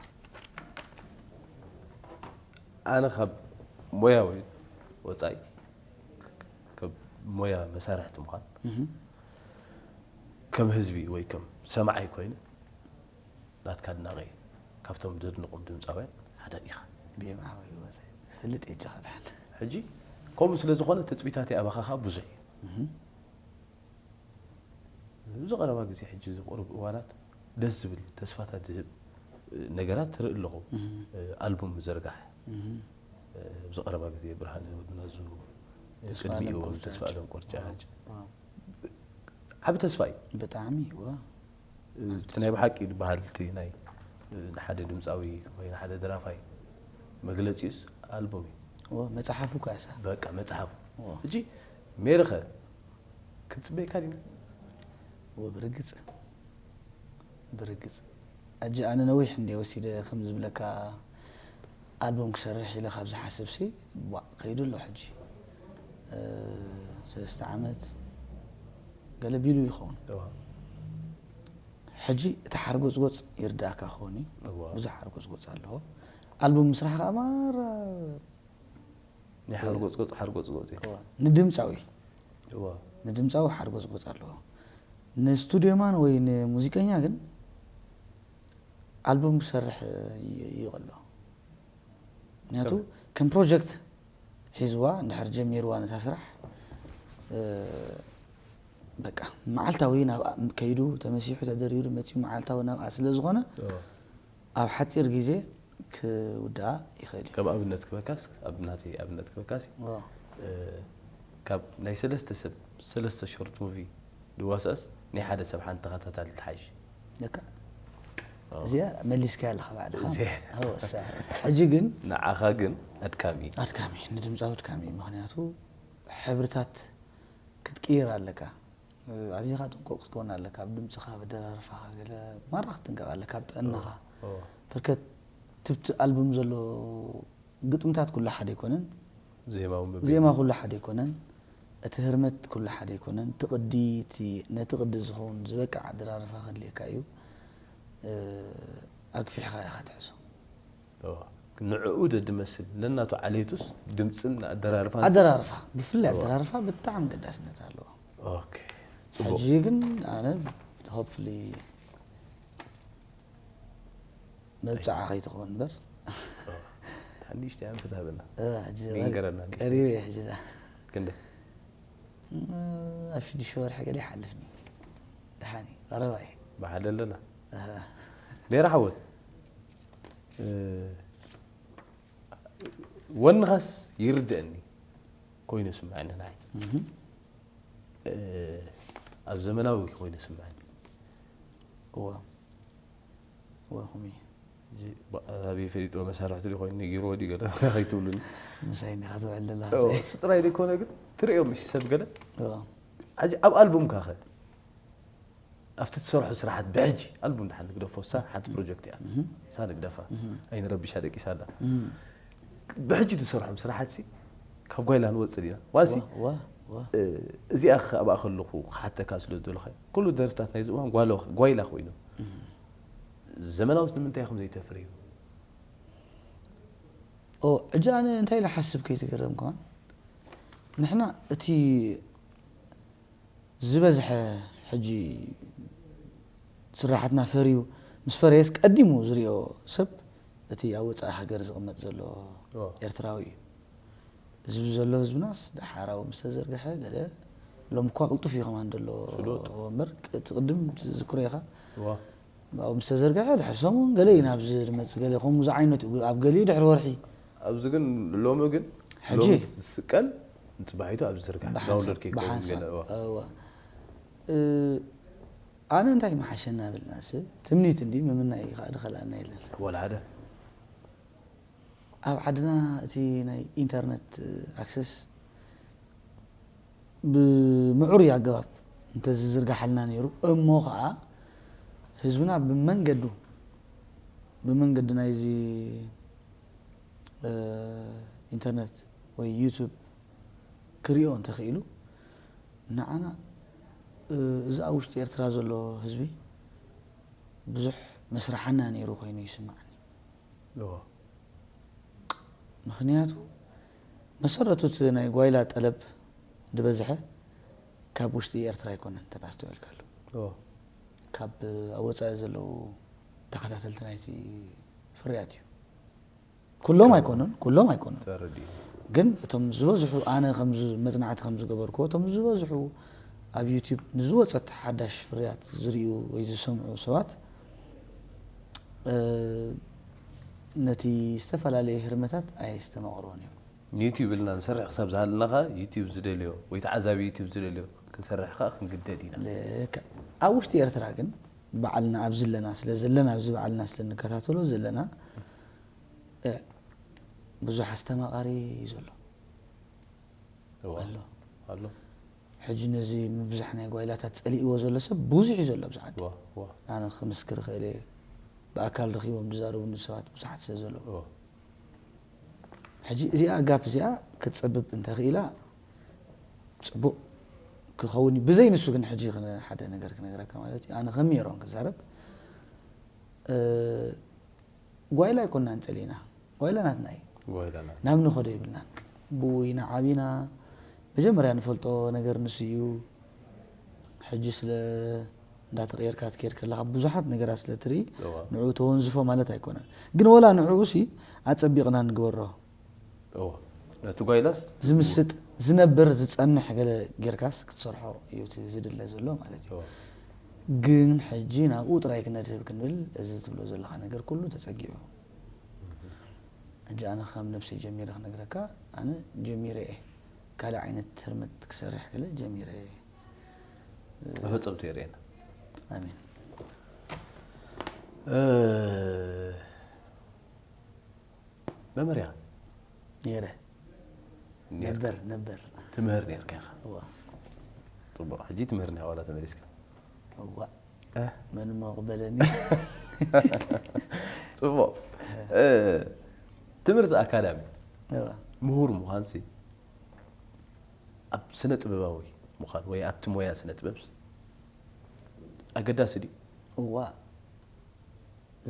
ኣነ ካብ ሞያዊ ወጻኢ ካብ ሞያ መሳርሕቲ ምዃን እህ። ከም ህዝቢ ወይ ከም ሰማዓይ ኮይኑ ናትካ ኣድናቒ እየ። ካብቶም ዘድንቖም ድምጻውያን ሓደ ኢኻ። ብየማን ወይ ወረ ፈልጥ እየ እጃኻ ድሓን። ሕጂ ከምኡ ስለ ዝኾነ ትጽቢታተይ ኣባኻ ኸኣ ብዙሕ እዩ። እዚ ቀረባ ግዜ ሕጂ እዚ ቁሩብ እዋናት ደስ ዝብል ተስፋታት ዝህብ ነገራት ትርኢ ኣለኹ። ኣልቡም ምዝርጋሕ ኣብዚ ቀረባ ግዜ ብርሃነ ወድናዙ፣ ተስፋ ቅድሚኡ ኣለም እውን ቆርጫጭ። ተስፋ ኣለም ቆርጫጭ። ዋው። ዓቢ ተስፋ እዩ። ብጣዕሚ ዋ እቲ ናይ ብሓቂ ዝበሃል እቲ ናይ ንሓደ ድምፃዊ ወይ ንሓደ ደራፋይ መግለፂኡስ ኣልቡም እዩ። ዋ መፅሓፉ እኳ እያ እሳ በቃ መፅሓፉ ዋ ሕጂ ሜሪኸ ክትፅበየካ ዲና ዋ ብርግፅ ብርግፅ ሕጂ ኣነ ነዊሕ እንደ ወሲደ ከም ዝብለካ ኣልቡም ክሰርሕ ኢለ ካብ ዝሓስብ ሲ ዋ ከይዱ ኣሎ ሕጂ እ፣ ሰለስተ ዓመት ገለ ቢሉ ይኸውን ሕጂ እቲ ሓርጎፅጎፅ ይርዳእካ ክኸውን እዩ እዋ ብዙሕ ሓርጎፅጎፅ ኣለዎ ኣልቡም ምስራሕ ከዓ ማራ ናይ ሓርጎፅጎፅ ሓርጎፅጎፅ እዩ እዋ፣ ንድምፃዊ እዋ ንድምፃዊ ሓርጎፅጎፅ ኣለዎ ንስቱድዮማን ወይ ንሙዚቀኛ ግን ኣልቡም ክሰርሕ ይ- ይቕሎ ምክንያቱ ከም ፕሮጀክት ሒዝዋ እንድሕር ጀሚርዋ ነታ ስራሕ እ፣ በቃ መዓልታዊ ናብ ከይዱ ተመሲሑ ተደሪሩ መፅኡ መዓልታዊ ናብኣ ስለ ዝኾነ ኣብ ሓፂር ግዜ ክውድኣ ይኽእል እዩ ከም ኣብነት ክበካስ ኣብ ናተይ ኣብነት ክበካስ ዋ፣ እ፣ ካብ ናይ ሰለስተ ሰብ ሰለስተ ሾርት ሙቪ ድዋሳስ ናይ ሓደ ሰብ ሓንቲ ተኸታታሊ ትሓይሽ ደካ እዚኣ መሊስካ ኣለኻ ባዕልኻ እዚኣ- ወሳ ሕጂ ግን ንዓኻ ግን ኣድካሚ እዩ ኣድካሚ ንድምፃዊ ኣድካሚ እዩ ምክንያቱ ሕብርታት ክትቅይር ኣለካ ኣዚኻ ጥንቁቕ ክትከውን ኣለካ ኣብ ድምፅኻ ኣብ ኣደራርፋኻ ገለ ማራ ክትጥንቀቕ ኣለካ ኣብ ጥዕናኻ ኦ፣ በርከት ትብቲ ኣልቡም ዘሎ ግጥምታት ኩሉ ሓደ ኣይኮነን ዜማ እውን በበይኑ። ዜማ ኩሉ ሓደ ኣይኮነን እቲ ህርመት ኩሉ ሓደ ኣይኮነን እቲ ቅዲ እቲ ነቲ ቅዲ ዝኸውን ዝበቅዕ ኣደራርፋ ከድልየካ እዩ እ፣ ኣግፊሕኻ ኢኻ ትሕዞ ኦ፣ ንዕኡ ደድመስል ነናቱ ዓሌቱስ ድምፅን ኣደራርፋን ኣደራርፋ ብፍላይ እዋ። ኣደራርፋ ብጣዕሚ ገዳስነት ኣለዎ ኦኬ፣ ፅቡቕ ሕጂ ግን ኣነ ሆፕፍሊ መብፅዓ ከይትኸውን እምበር ሓንሽተ ኣንፈት ሃበና እ፣ ሕጂ ይንገረና ንእሽተይ። ቀሪበ እየ ሕጂ ዳ ክንደ እ፣ ኣብ ሽዱሽተ ወርሒ ገለ ይሓልፍኒ ደሓኒ ቀረባ እየ ብሓደ ኣለና እህ። ሜራ ሓወት እ፣ ወንኻስ ይርድአኒ ኮይኑ ስምዐኒ ንዓይ እህ። እ፣ ኣብ ዘመናዊ ኮይኑ ስምዐኒ እዋ እዋ ከምኡ እዩ እዚ ባ- ኣበይ ፈሊጥዎ መሳርሕቲ ድዩ ኮይኑ ነጊርዎ ድዩ ገለ ከይትብሉኒ ምሳይ እንዲኻ ትውዕል ዘላ እሱ ጥራይ ዘይኮነ ግን ትርእዮም እሺ ሰብ ገለ እዋ ሕጂ ኣብ ኣልቡምካ ኸ ኣብቲ ትሰርሖ ስራሓት ብሕጂ ኣልቡም ድሓን ንግደፎ ሳ ሓንቲ ፕሮጀክት እያ ሳ ንግደፋ ኣይንረብሻ ደቂሳ ኣላ እም። ብሕጂ ትሰርሖም ስራሓት ሲ ካብ ጓይላ ንወፅእ ዲና ዋሲ ዋ ዋ እ፣ እዚኣ ክኣብኣ ከለኹ ክሓተካ ስለ ዝደለኹ ኩሉ ደርፍታት ናይዚ እዋን ጓሎ- ጓይላ ኮይኑ ዘመናውስ ንምንታይ ኢኹም ዘይተፍርዩ ኦ ሕጂ ኣነ እንታይ ኢለ ሓስብ ከይትገረም ከማን ንሕና እቲ ዝበዝሐ ሕጂ ስራሓትና ፈርዩ ምስ ፈረየስ ቀዲሙ ዝሪኦ ሰብ እቲ ኣብ ወፃኢ ሃገር ዝቕመጥ ዘሎ ኦ። ኤርትራዊ እዩ እዚ ዘሎ ህዝብናስ ዳሓራዊ ምስ ተዘርግሐ ገለ ሎም እኳ ቅልጡፍ እዩ ከማን ዘሎ ስሉጥ። እምበር እቲ ቅድም ትዝክሮ ኢኻ ዋ ኣብኡ ምስ ተዘርግሐ ድሕሪ ሰሙን ገለ እዩ ናብዚ ዝመፅእ ገለ ከምኡ ዝዓይነቱ ኣብ ገሊኡ ድሕሪ ወርሒ ኣብዚ ግን ሎሚ ግን ሕጂ? ሎሚ ዝስቀል ንፅባሒቱ ኣብ ዝዝርጋሕ ብሓንሳብ- ዳውንሎድ ከይከውን ብሓንሳብ ገለ ዋ እወ። እ፣ ኣነ እንታይ መሓሸና ብልና ስ ትምኒት እንዲ ምምናይ ከዓ ድኸልኣና የለን ወላ ሓደ ኣብ ዓድና እቲ ናይ ኢንተርነት ኣክሰስ ብምዕሩይ ኣገባብ እንተዝዝርጋሓልና ነይሩ እሞ ከዓ ህዝብና ብመንገዱ ብመንገዲ ናይዚ እ፣ ኢንተርነት ወይ ዩቱብ ክሪኦ እንተኽኢሉ ንዓና እ፣ እዚ ኣብ ውሽጢ ኤርትራ ዘሎ ህዝቢ ብዙሕ መስራሓና ነይሩ ኮይኑ ይስማዓኒ እዎ ምክንያቱ መሰረቱ እቲ ናይ ጓይላ ጠለብ ዝበዝሐ ካብ ውሽጢ ኤርትራ ኣይኮነን እንተ ኣስተውዕልካሉ እዎ ካብ ኣብ ወፃኢ ዘለዉ ተኸታተልቲ ናይቲ ፍርያት እዩ ኩሎም ኣይኮኑን ኩሎም ኣይኮኑን ተረዲኡ ግን እቶም ዝበዝሑ ኣነ ከም መፅናዕቲ ከም ዝገበርኩዎ እቶም ዝበዝሑ ኣብ ዩቲብ ንዝወፀት ሓዳሽ ፍርያት ዝርእዩ ወይ ዝሰምዑ ሰባት እ፣ ነቲ ዝተፈላለየ ህርመታት ኣየስተማቕርዎን እዮም ንዩቲዩብ ኢልና ንሰርሕ ክሳብ ዝሃለና ከ ዩቲዩብ ዝደልዮ ወይ ተዓዛቢ ዩቲዩብ ዝደልዮ ክንሰርሕ ከ ክንግደድ ኢና ልክዕ ኣብ ውሽጢ ኤርትራ ግን ባዕልና ኣብ ዘለና ስለ ዘለና ኣብዚ ባዕልና ስለ ንከታተሎ ዘለና እ፣ ብዙሕ ኣስተማቓሪ እዩ ዘሎ እዋ ኣሎ ኣሎ ሕጂ ነዚ ምብዛሕ ናይ ጓይላታት ጸሊእዎ ዘሎ ሰብ ብዙሕ እዩ ዘሎ ኣብዚ ዓዲ ዋ ዋ ኣነ ክምስክር እኽእል እየ ብኣካል ረኺቦም ዝዛረቡኒ ሰባት ብዙሓት ስለ ዘለዉ እዋ ሕጂ እዚኣ ጋፕ እዚኣ ክትጸብብ እንተኽኢላ ጽቡቕ ክኸውን እዩ ብዘይ ንሱ ግን ሕጂ ክነ- ሓደ ነገር ክነግረካ ማለት እዩ ኣነ ከም ሜሮን ክዛረብ እ፣ ጓይላ ኣይኮንናን ጸሊእና ጓይላ ናትና እዩ ጓይላና ናብ ንኸዶ ይብልናን ብኡ ኢና ዓቢና መጀመርያ ንፈልጦ ነገር ንሱ እዩ ሕጂ ስለ እንዳተቐየርካ ትከይድ ከለኻ ብዙሓት ነገራት ስለ ትርኢ እዋ ንዕኡ ተወንዝፎ ማለት ኣይኮነን ግን ወላ ንዕኡ ሲ ኣጸቢቕና ንግበሮ እዋ ነቲ ጓይላስ ዝምስጥ ዝነብር ዝጸንሕ ገለ ጌርካስ ክትሰርሖ እዩ እቲ ዝድለ ዘሎ ማለት እዩ እዋ ግን ሕጂ ናብኡ ጥራይ ክነድህብ ክንብል እዚ ትብሎ ዘለኻ ነገር ኩሉ ተጸጊዑ ሕጂ ኣነ ከም ነብሰይ ጀሚረ ክነግረካ ኣነ ጀሚረ እየ ካልእ ዓይነት ህርመት ክሰርሕ ገለ ጀሚረ እየ መፈጸምቱ የርእየና ኣሜን እ፣ መመርያ ነይረ ነይርካ። ነበር ነበር ትምህር ነርካ ኢኻ እዋ ፅቡቅ ሕጂ ትምህር ናይ ዋላ ተመሊስካ እዋ እ፣ መን እሞ ቅበለኒ ፅቡቅ እ፣ ትምህርቲ ኣካዳሚ እዋ ምሁር ምዃንሲ ኣብ ስነ ጥበባዊ ምዃን ወይ ኣብቲ ሞያ ስነ ጥበብ ኣገዳሲ ድዩ እዋ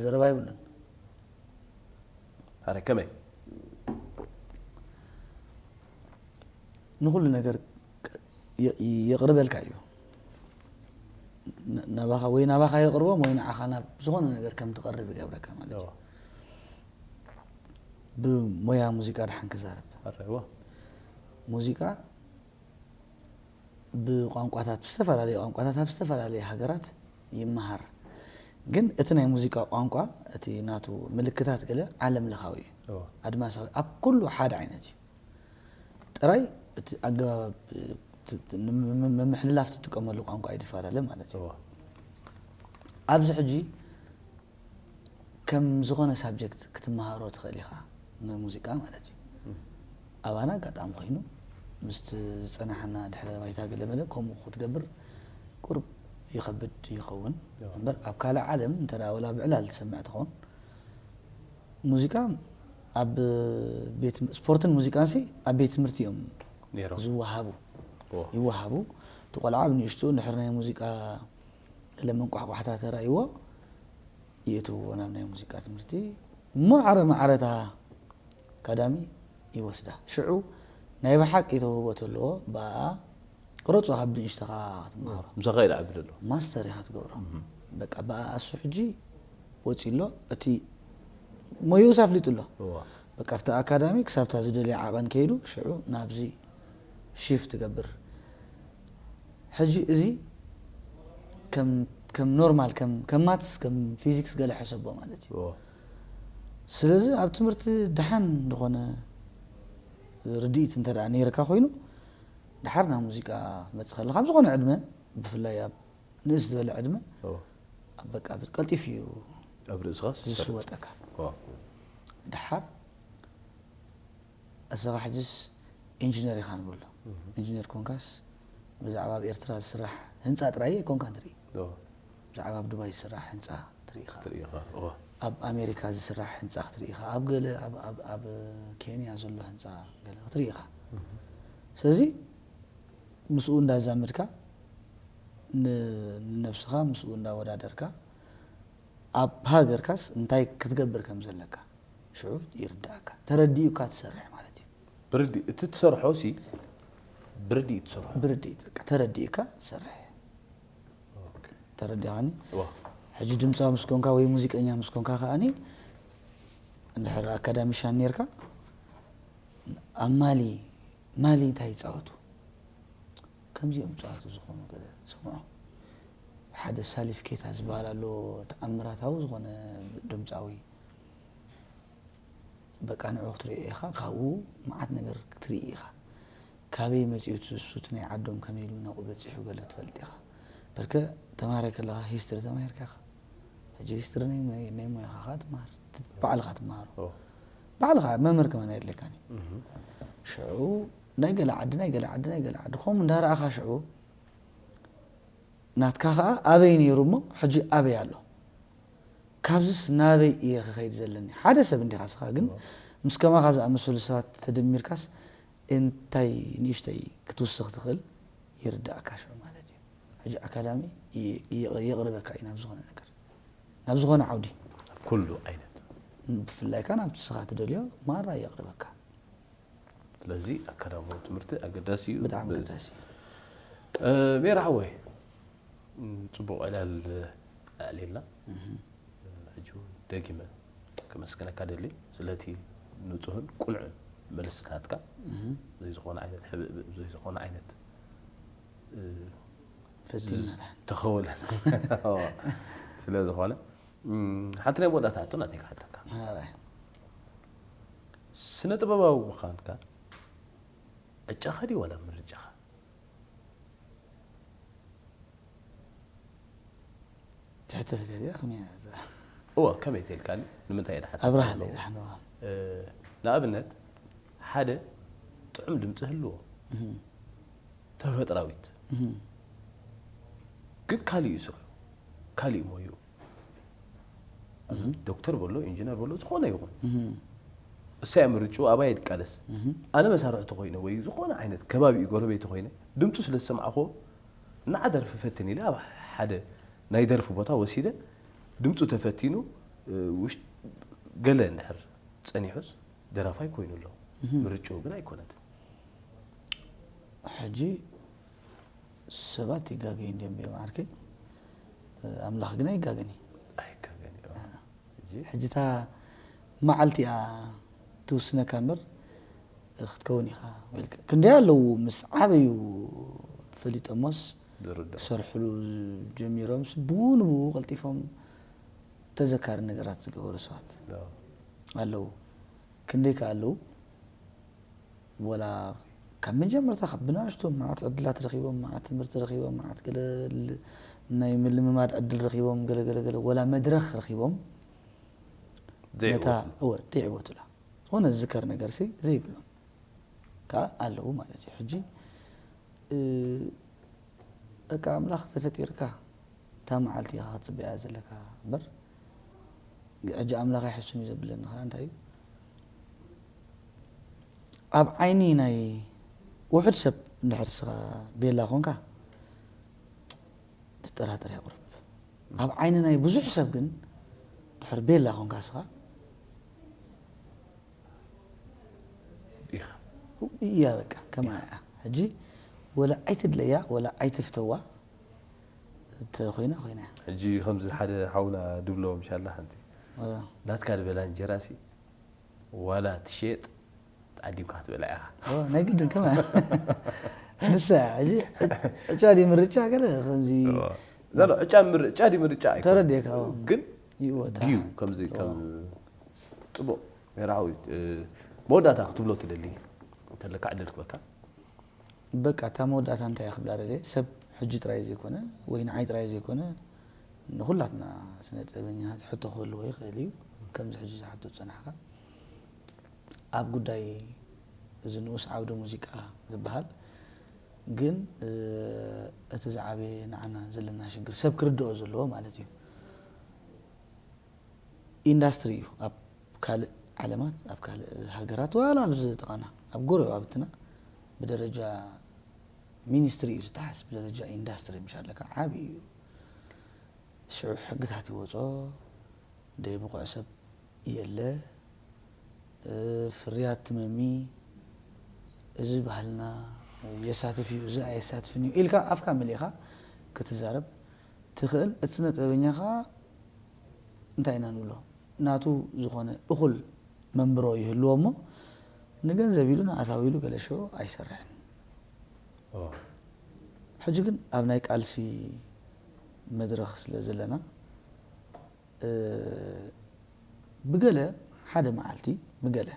ዘረባ ይብሉን ኣረ ከመይ ንኩሉ ነገር የ- የቕርበልካ እዩ ን- ናባኻ ወይ ናባኻ የቕርቦም ወይ ንዓኻ ናብ ዝኾነ ነገር ከም ትቐርብ ይገብረካ ማለት እዩ ብሞያ ሙዚቃ ድሓን ክዛረብ ኣረዋ ሙዚቃ ብቋንቋታት ብዝተፈላለዩ ቋንቋታት ኣብ ዝተፈላለየ ሃገራት ይመሃር ግን እቲ ናይ ሙዚቃ ቋንቋ እቲ ናቱ ምልክታት ገለ ዓለም ለኻዊ እዩ ኣድማሳዊ ኣብ ኩሉ ሓደ ዓይነት እዩ ጥራይ እቲ ኣገባብ ንምምሕልላፍ ትጥቀመሉ ቋንቋ ይፈላለ ማለት እዩ ኣብዚ ሕጂ ከም ዝኾነ ሳብጀክት ክትመሃሮ ትኽእል ኢኻ ንሙዚቃ ማለት እዩ ኣባና ኣጋጣሚ ኮይኑ ምስቲ ዝፀናሓና ድሕረ ባይታ ገለመለ ከምኡ ክትገብር ቁርብ ይኸብድ ይኸውን እምበር ኣብ ካልእ ዓለም እንተ ወላ ብዕላል ትሰምዕ ትኸውን ሙዚቃ ኣብ ቤት ስፖርትን ሙዚቃን ሲ ኣብ ቤት ትምህርቲ እዮም ዝወሃቡ ይወሃቡ እቲ ቆልዓ ኣብ ንእሽቱ እንድሕር ናይ ሙዚቃ ለመንቋሕቋሕታ ተራእይዎ ይእትውዎ ናብ ናይ ሙዚቃ ትምህርቲ ማዕረ ማዕረታ ኣካዳሚ ይወስዳ ሽዑ ናይ ብሓቂ ተውህቦ ተለዎ ብኣ ቅረፁ ካብ ንእሽተኻ ክትመሃሮ ምሳኻ ይልዓቢ ዘሎ ማስተር ኢኻ ትገብሮ በቃ ብኣ ኣሱ ሕጂ ወፂ ኣሎ እቲ ሞዩስ ኣፍሊጡ ኣሎ በቃ ኣብቲ ኣካዳሚ ክሳብታ ዝደልየ ዓቐን ከይዱ ሽዑ ናብዚ ሽፍት ትገብር ሕጂ እዚ ከም ከም ኖርማል ከም ከም ማትስ ከም ፊዚክስ ገለ ሕሰቦ ማለት እዩ። ስለዚ ኣብ ትምህርቲ ደሓን ዝኾነ ርድኢት እንተ ደኣ ነይርካ ኮይኑ፣ ድሓር ናብ ሙዚቃ ክትመጽእ ከለኻ፣ ኣብ ዝኾነ ዕድመ፣ ብፍላይ ኣብ ንእስ ዝበለ ዕድመ፣ ኣብ በቃ ቀልጢፉ እዩ ኣብ ርእስኻስ ዝስወጠካ። ድሓር ኣሰኻ ሕጅስ ኢንጂነር ኢኻ ንብሎ። ኢንጂነር ኮንካስ ብዛዕባ ኣብ ኤርትራ ዝስራሕ ህንጻ ጥራይ ኣይኮንካን ትርኢ። ብዛዕባ ኣብ ዱባይ ዝስራሕ ህንጻ ትርኢ ኢኻ። ትርኢ ኢኻ። ኣብ ኣሜሪካ ዝስራሕ ህንጻ ክትርኢ ኢኻ። ኣብ ገለ ኣብ ኣብ ኣብ ኬንያ ዘሎ ህንጻ ገለ ክትርኢ ኢኻ። ስለዚ ምስኡ እንዳዛመድካ ን- ንነብስኻ ምስኡ እንዳወዳደርካ ኣብ ሃገርካስ እንታይ ክትገብር ከም ዘለካ ሽዑ ይርዳእካ። ተረዲኡካ ትሰርሕ ማለት እዩ። ብርዲ እቲ ትሰርሖ ሲ ብርዲ ትሰርሖ ብርድኢት በቃ ተረዲእካ ትሰርሕ። ተረዲኻኒ? ሕጂ ድምፃዊ ምስ ኮንካ ወይ ሙዚቀኛ ምስ ኮንካ ከኣኒ እንድሕር ኣካዳሚሻን ነርካ ኣብ ማሊ ማሊ እንታይ ይፃወቱ ከምዚኦም ይፃወቱ ዝኾኑ ገለ ስምዖ ሓደ ሳሊፍ ኬታ ዝበሃል ኣሎ ተኣምራታዊ ዝኾነ ድምፃዊ በቃ ንዑ ክትሪኦ ኢኻ ካብኡ መዓት ነገር ክትርኢ ኢኻ ካበይ መፂኡ እቲ እሱ እቲ ናይ ዓዶም ከመይ ኢሉ ናብኡ በፂሑ ገለ ትፈልጥ ኢኻ በርከ ተማሃራይ ከለኻ ሂስትሪ ተማሂርካ ኢኻ ሕጂ ሂስትሪ ናይ ናይ ሞያኻ ኸዓ ትመሃር ባዕልኻ ትመሃሮ ባዕልኻ መምህር ከማን ኣየድልየካን እዩ ሽዑ ናይ ገለ ዓዲ ናይ ገለ ዓዲ ናይ ገለ ዓዲ ከምኡ እንዳረኣኻ ሽዑ ናትካ ኸዓ ኣበይ ነይሩ እሞ ሕጂ ኣበይ ኣሎ ካብዚስ ናበይ እየ ክኸይድ ዘለኒ ሓደ ሰብ እንዲኻ ስኻ ግን ምስ ከማኻ ዝኣመሰሉ ሰባት ተደሚርካስ እንታይ ንእሽተይ ክትውስኽ ትኽእል ይርዳእካ ሽዑ ማለት እዩ ሕጂ ኣካዳሚ የቕርበካ እዩ ናብ ዝኾነ ነገር ናብ ዝኾነ ዓውዲ ኩሉ ዓይነት ብፍላይ ከ ናብቲ ስኻ ትደልዮ ማራ የቕርበካ ስለዚ ኣካዳማዊ ትምህርቲ ኣገዳሲ እዩ ብጣዕሚ ኣገዳሲ ሜራ ሓወይ ፅቡቕ ዕላል ኣዕሊልና ሕጂ እውን ደጊመ ከመስግነካ ደሊ ስለቲ ንፁህን ቁኑዕን መልስታትካ ዘይዝኾነ ዓይነት ሕብእብእ ዘይዝኾነ ዓይነት ፈቲና ተኸወለ ስለ ዝኾነ ሓንቲ ናይ መወዳእታ ሕቶ ናተይ ክሓተካ ስነ ጥበባዊ ምዃንካ ዕጫኻ ድዩ ዋላ ምርጫኻ ትሕተት ደልያ ከመይ እያ እዛ? እወ ከመይ ተልካኒ ንምንታይ እየ ድሓት ኣብርሃ ኣለዎ ይድሓንዋ ንኣብነት ሓደ ጥዑም ድምፂ ህልዎ ተፈጥራዊት ግን ካሊእ እዩ ስርሑ ካሊእ ሞይኡ ዶክተር በሎ ኢንጂነር በሎ ዝኾነ ይኹን እሳይ ምርጭኡ ኣባይ ይቃለስ ኣነ መሳርሕቲ ኮይነ ወይ ዝኾነ ዓይነት ከባቢኡ ጎረቤቲ ኮይነ ድምፁ ስለ ዝሰማዕኹዎ ንዓ ደርፊ ፈትን ኢለ ኣብ ሓደ ናይ ደርፊ ቦታ ወሲደ ድምፁ ተፈቲኑ ገለ እንድሕር ፀኒሑስ ደራፋይ ኮይኑ ኣሎ ምርጭኡ ግን ኣይኮነትን ሕጂ ሰባት ይጋገዩ እንዲዮም ብዮም ዓርከይ ኣምላኽ ግን ኣይጋገን እዩ ኣይጋገን እዩ ሕጂ እታ መዓልቲ እያ ትውስነካ እምበር ክትከውን ኢኻ ወልካ ክንደይ ኣለዉ ምስ ዓበዩ ፈሊጦሞስ ክሰርሕሉ ጀሚሮምስ ብኡ ንብኡ ቀልጢፎም ተዘካሪ ነገራት ዝገበሩ ሰባት ኣለዉ ክንደይ ከ ኣለዉ ወላ ካብ መጀመርታ ካብ ብንኣሽቱ መዓት ዕድላት ረኺቦም መዓት ትምህርቲ ረኺቦም መዓት ገለ ናይ ምልምማድ ዕድል ረኺቦም ገለ ገለ ገለ ወላ መድረኽ ረኺቦም ነታ እወ ደይዕወቱላ ዝኾነ ዝዝከር ነገር ሲ ዘይብሎም ከዓ ኣለዉ ማለት እዩ ሕጂ በቃ ኣምላኽ ተፈጢርካ እታ መዓልቲ ኢኻ ክትፅበያ ዘለካ እምበር ሕጂ ኣምላኽ ኣይሕሱን እዩ ዘብለኒ ከዓ እንታይ እዩ ኣብ ዓይኒ ናይ ውሑድ ሰብ እንድሕር ስኻ ቤላ ኮንካ ትጠራጠር የቕርብ ኣብ ዓይኒ ናይ ብዙሕ ሰብ ግን ድሕር ቤላ ኮንካ ስኻ ኢኻ እያ በቃ ከማ እያ ሕጂ ወላ ኣይትድለያ ወላ ኣይትፍተዋ ተኮይና ኮይና እያ ሕጂ ከምዚ ሓደ ሓውና ድብሎ ምሻላ ሓንቲ ናትካ ዝበላ እንጀራ ሲ ዋላ ትሸጥ ተዓዲምካ ክትበላ ኢኻ ናይ ግድን ከማ ንሳ ሕጂ ዕጫ ድዩ ምርጫ ገለ ከምዚ ላ ላ፣ ዕጫ ምር- ዕጫ ድዩ ምርጫ ኣይኮነን። ተረዲእካ፣ እዎ። ግን ይወታ ድዩ ከምዚ ከም ጽቡቕ ሜራዊ መወዳእታ ክትብሎ ትደሊ እንተለካ ዕድል ክበካ። በቃ እታ መወዳእታ እንታይ እያ ክብላ ደልየ፣ ሰብ ሕጂ ጥራይ ዘይኮነ ወይ ንዓይ ጥራይ ዘይኮነ ንኹላትና ስነ ጥበበኛታት ሕቶ ክህልዎ ይኽእል እዩ። ከምዚ ሕጂ ዝሓቶ ዝጸናሕካ ኣብ ጉዳይ እዚ ንኡስ ዓውደ ሙዚቃ ዝበሃል ግን እቲ ዝዓበየ ንዓና ዘለና ሽግር ሰብ ክርድኦ ዘለዎ ማለት እዩ። ኢንዳስትሪ እዩ ኣብ ካልእ ዓለማት ኣብ ካልእ ሃገራት ዋላ ኣብዚ ጥቓና ኣብ ጎረባብትና ብደረጃ ሚኒስትሪ እዩ ዝተሓስ ብደረጃ ኢንዳስትሪ ምሽ ኣለካ ዓብዪ እዩ። ሽዑ ሕግታት ይወፆ ደይ ብቑዕ ሰብ የለ ፍርያት ትመሚ እዚ ባህልና የሳትፍ እዩ እዚ ኣየሳትፍን እዩ ኢልካ ኣፍካ መሊእኻ ክትዛረብ ትኽእል። እቲ ስነ ጥበበኛ ከዓ እንታይ ኢና ንብሎ ናቱ ዝኾነ እኹል መንብሮ ይህልዎ እሞ ንገንዘብ ኢሉ ንኣታዊ ኢሉ ገለ ሸው ኣይሰርሕን። ሕጂ ግን ኣብ ናይ ቃልሲ መድረኽ ስለ ዘለና ብገለ ሓደ መዓልቲ ብገለ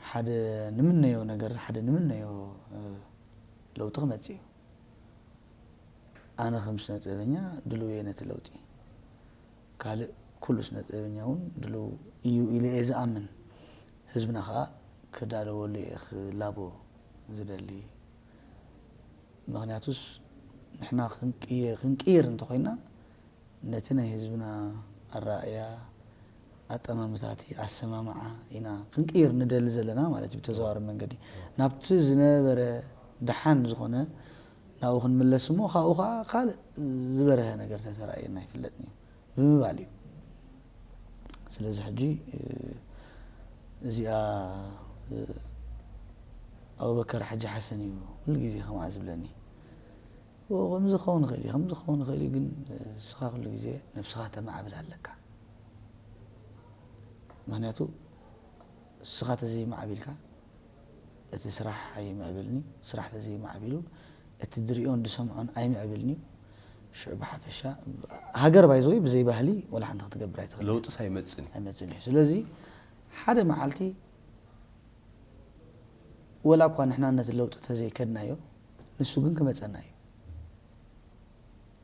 ሓደ ንምነዮ ነገር ሓደ ንምነዮ ለውጢ ክመፅእ እዩ። ኣነ ከም ስነ ጥበበኛ ድልው እየ ነቲ ለውጢ። ካልእ ኩሉ ስነ ጥበበኛ እውን ድልው እዩ ኢለ እየ ዝኣምን። ህዝብና ከዓ ክዳለወሉ እየ ክላቦ ዝደሊ። ምክንያቱስ ንሕና ክንቅየ- ክንቅይር እንተኮይና ነቲ ናይ ህዝብና ኣረኣእያ ኣጠማምታቲ ኣሰማምዓ ኢና ክንቅይር ንደሊ ዘለና ማለት እዩ። ብተዘዋዋሪ መንገዲ ናብቲ ዝነበረ ደሓን ዝኾነ ናብኡ ክንምለስ እሞ ካብኡ ከዓ ካልእ ዝበረሀ ነገር ተተረኣየና ይፍለጥኒ እዩ ብምባል እዩ። ስለዚ ሕጂ እዚኣ ኣቡበከር ሓጂ ሓሰን እዩ ኩሉ ግዜ ከምኣ ዝብለኒ። ከምዚ ክኸውን ይኽእል እዩ ከምዚ ክኸውን ይኽእል እዩ ግን ንስኻ ኩሉ ግዜ ነብስኻ ተማዕብል ኣለካ። ምክንያቱ ንስኻ ተዘይማዕቢልካ እቲ ስራሕ ኣይምዕብልን እዩ። ስራሕ ተዘይማዕቢሉ እቲ ድሪኦን ዝሰምዖን ኣይምዕብልን እዩ። ሽዑ ብሓፈሻ ሃገር ባይዘወይ ብዘይ ባህሊ ወላ ሓንቲ ክትገብር ኣይትኽእል። ለውጢ ሳይመፅን ኣይመፅን እዩ። ስለዚ ሓደ መዓልቲ ወላ እኳ ንሕና ነቲ ለውጢ ተዘይከድናዮ ንሱ ግን ክመፀና እዩ።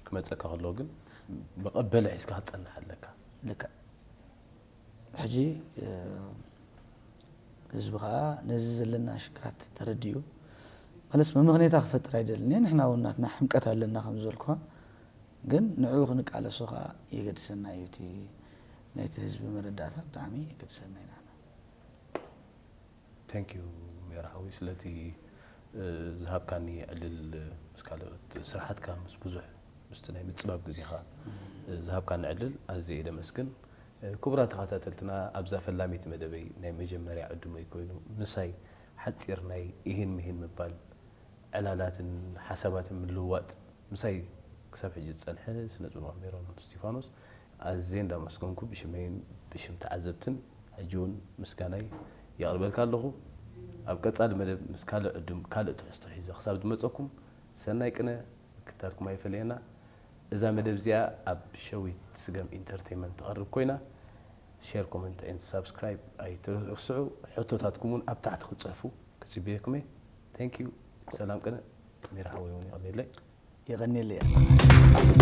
ክመፀካ ከሎ ግን መቐበሊ ሒዝካ ክትፀንሕ ኣለካ። ልክዕ ሕጂ ህዝቢ ከዓ ነዚ ዘለና ሽግራት ተረዲኡ ማለት መመኽኔታ ክፈጥር ኣይደልን እየ። ንሕና እውን ናትና ሕምቀት ኣለና ከም ዝበልኩኻ ግን ንዕኡ ክንቃለሶ ከዓ የገድሰና እዩ። እቲ ናይቲ ህዝቢ መረዳእታ ብጣዕሚ የገድሰና ኢና። Thank you ሜራ ሓዊ ስለቲ ዝሃብካኒ ዕድል ምስ ካልኦት ስራሓትካ ምስ ብዙሕ ምስቲ ናይ ምፅባብ ግዜኻ ዝሃብካኒ ዕድል ኣዝየ እየ ደመስግን። ክቡራት ተኸታተልትና ኣብዛ ፈላሚት መደበይ ናይ መጀመርያ ዕድመይ ኮይኑ ምሳይ ሓፂር ናይ ኢሂን ምሂን ምባል ዕላላትን ሓሳባትን ምልውዋጥ ምሳይ ክሳብ ሕጂ ዝፀንሐ ስነ ጥበባዊ ሜሮን እስቲፋኖስ ኣዝየ እንዳመስገንኩ ብሽመይን ብሽም ተዓዘብትን ሕጂ እውን ምስጋናይ የቕርበልካ ኣለኹ። ኣብ ቀፃሊ መደብ ምስ ካልእ ዕዱም ካልእ ትሕዝቶ ሒዘ ክሳብ ዝመፀኩም ሰናይ ቅነ ምክታልኩም ኣይፈለየና። እዛ መደብ እዚኣ ኣብ ሸዊት ስገም ኢንተርቴንመንት ትቐርብ ኮይና share comment and subscribe ኣይትርስዑ። ሕቶታትኩም እውን ኣብ ታሕቲ ክትፅሕፉ ክፅበየኩም እየ። Thank you። ሰላም ቅነ ሜራ ሓወይ እውን የቐኔለይ። የቐኔለይ።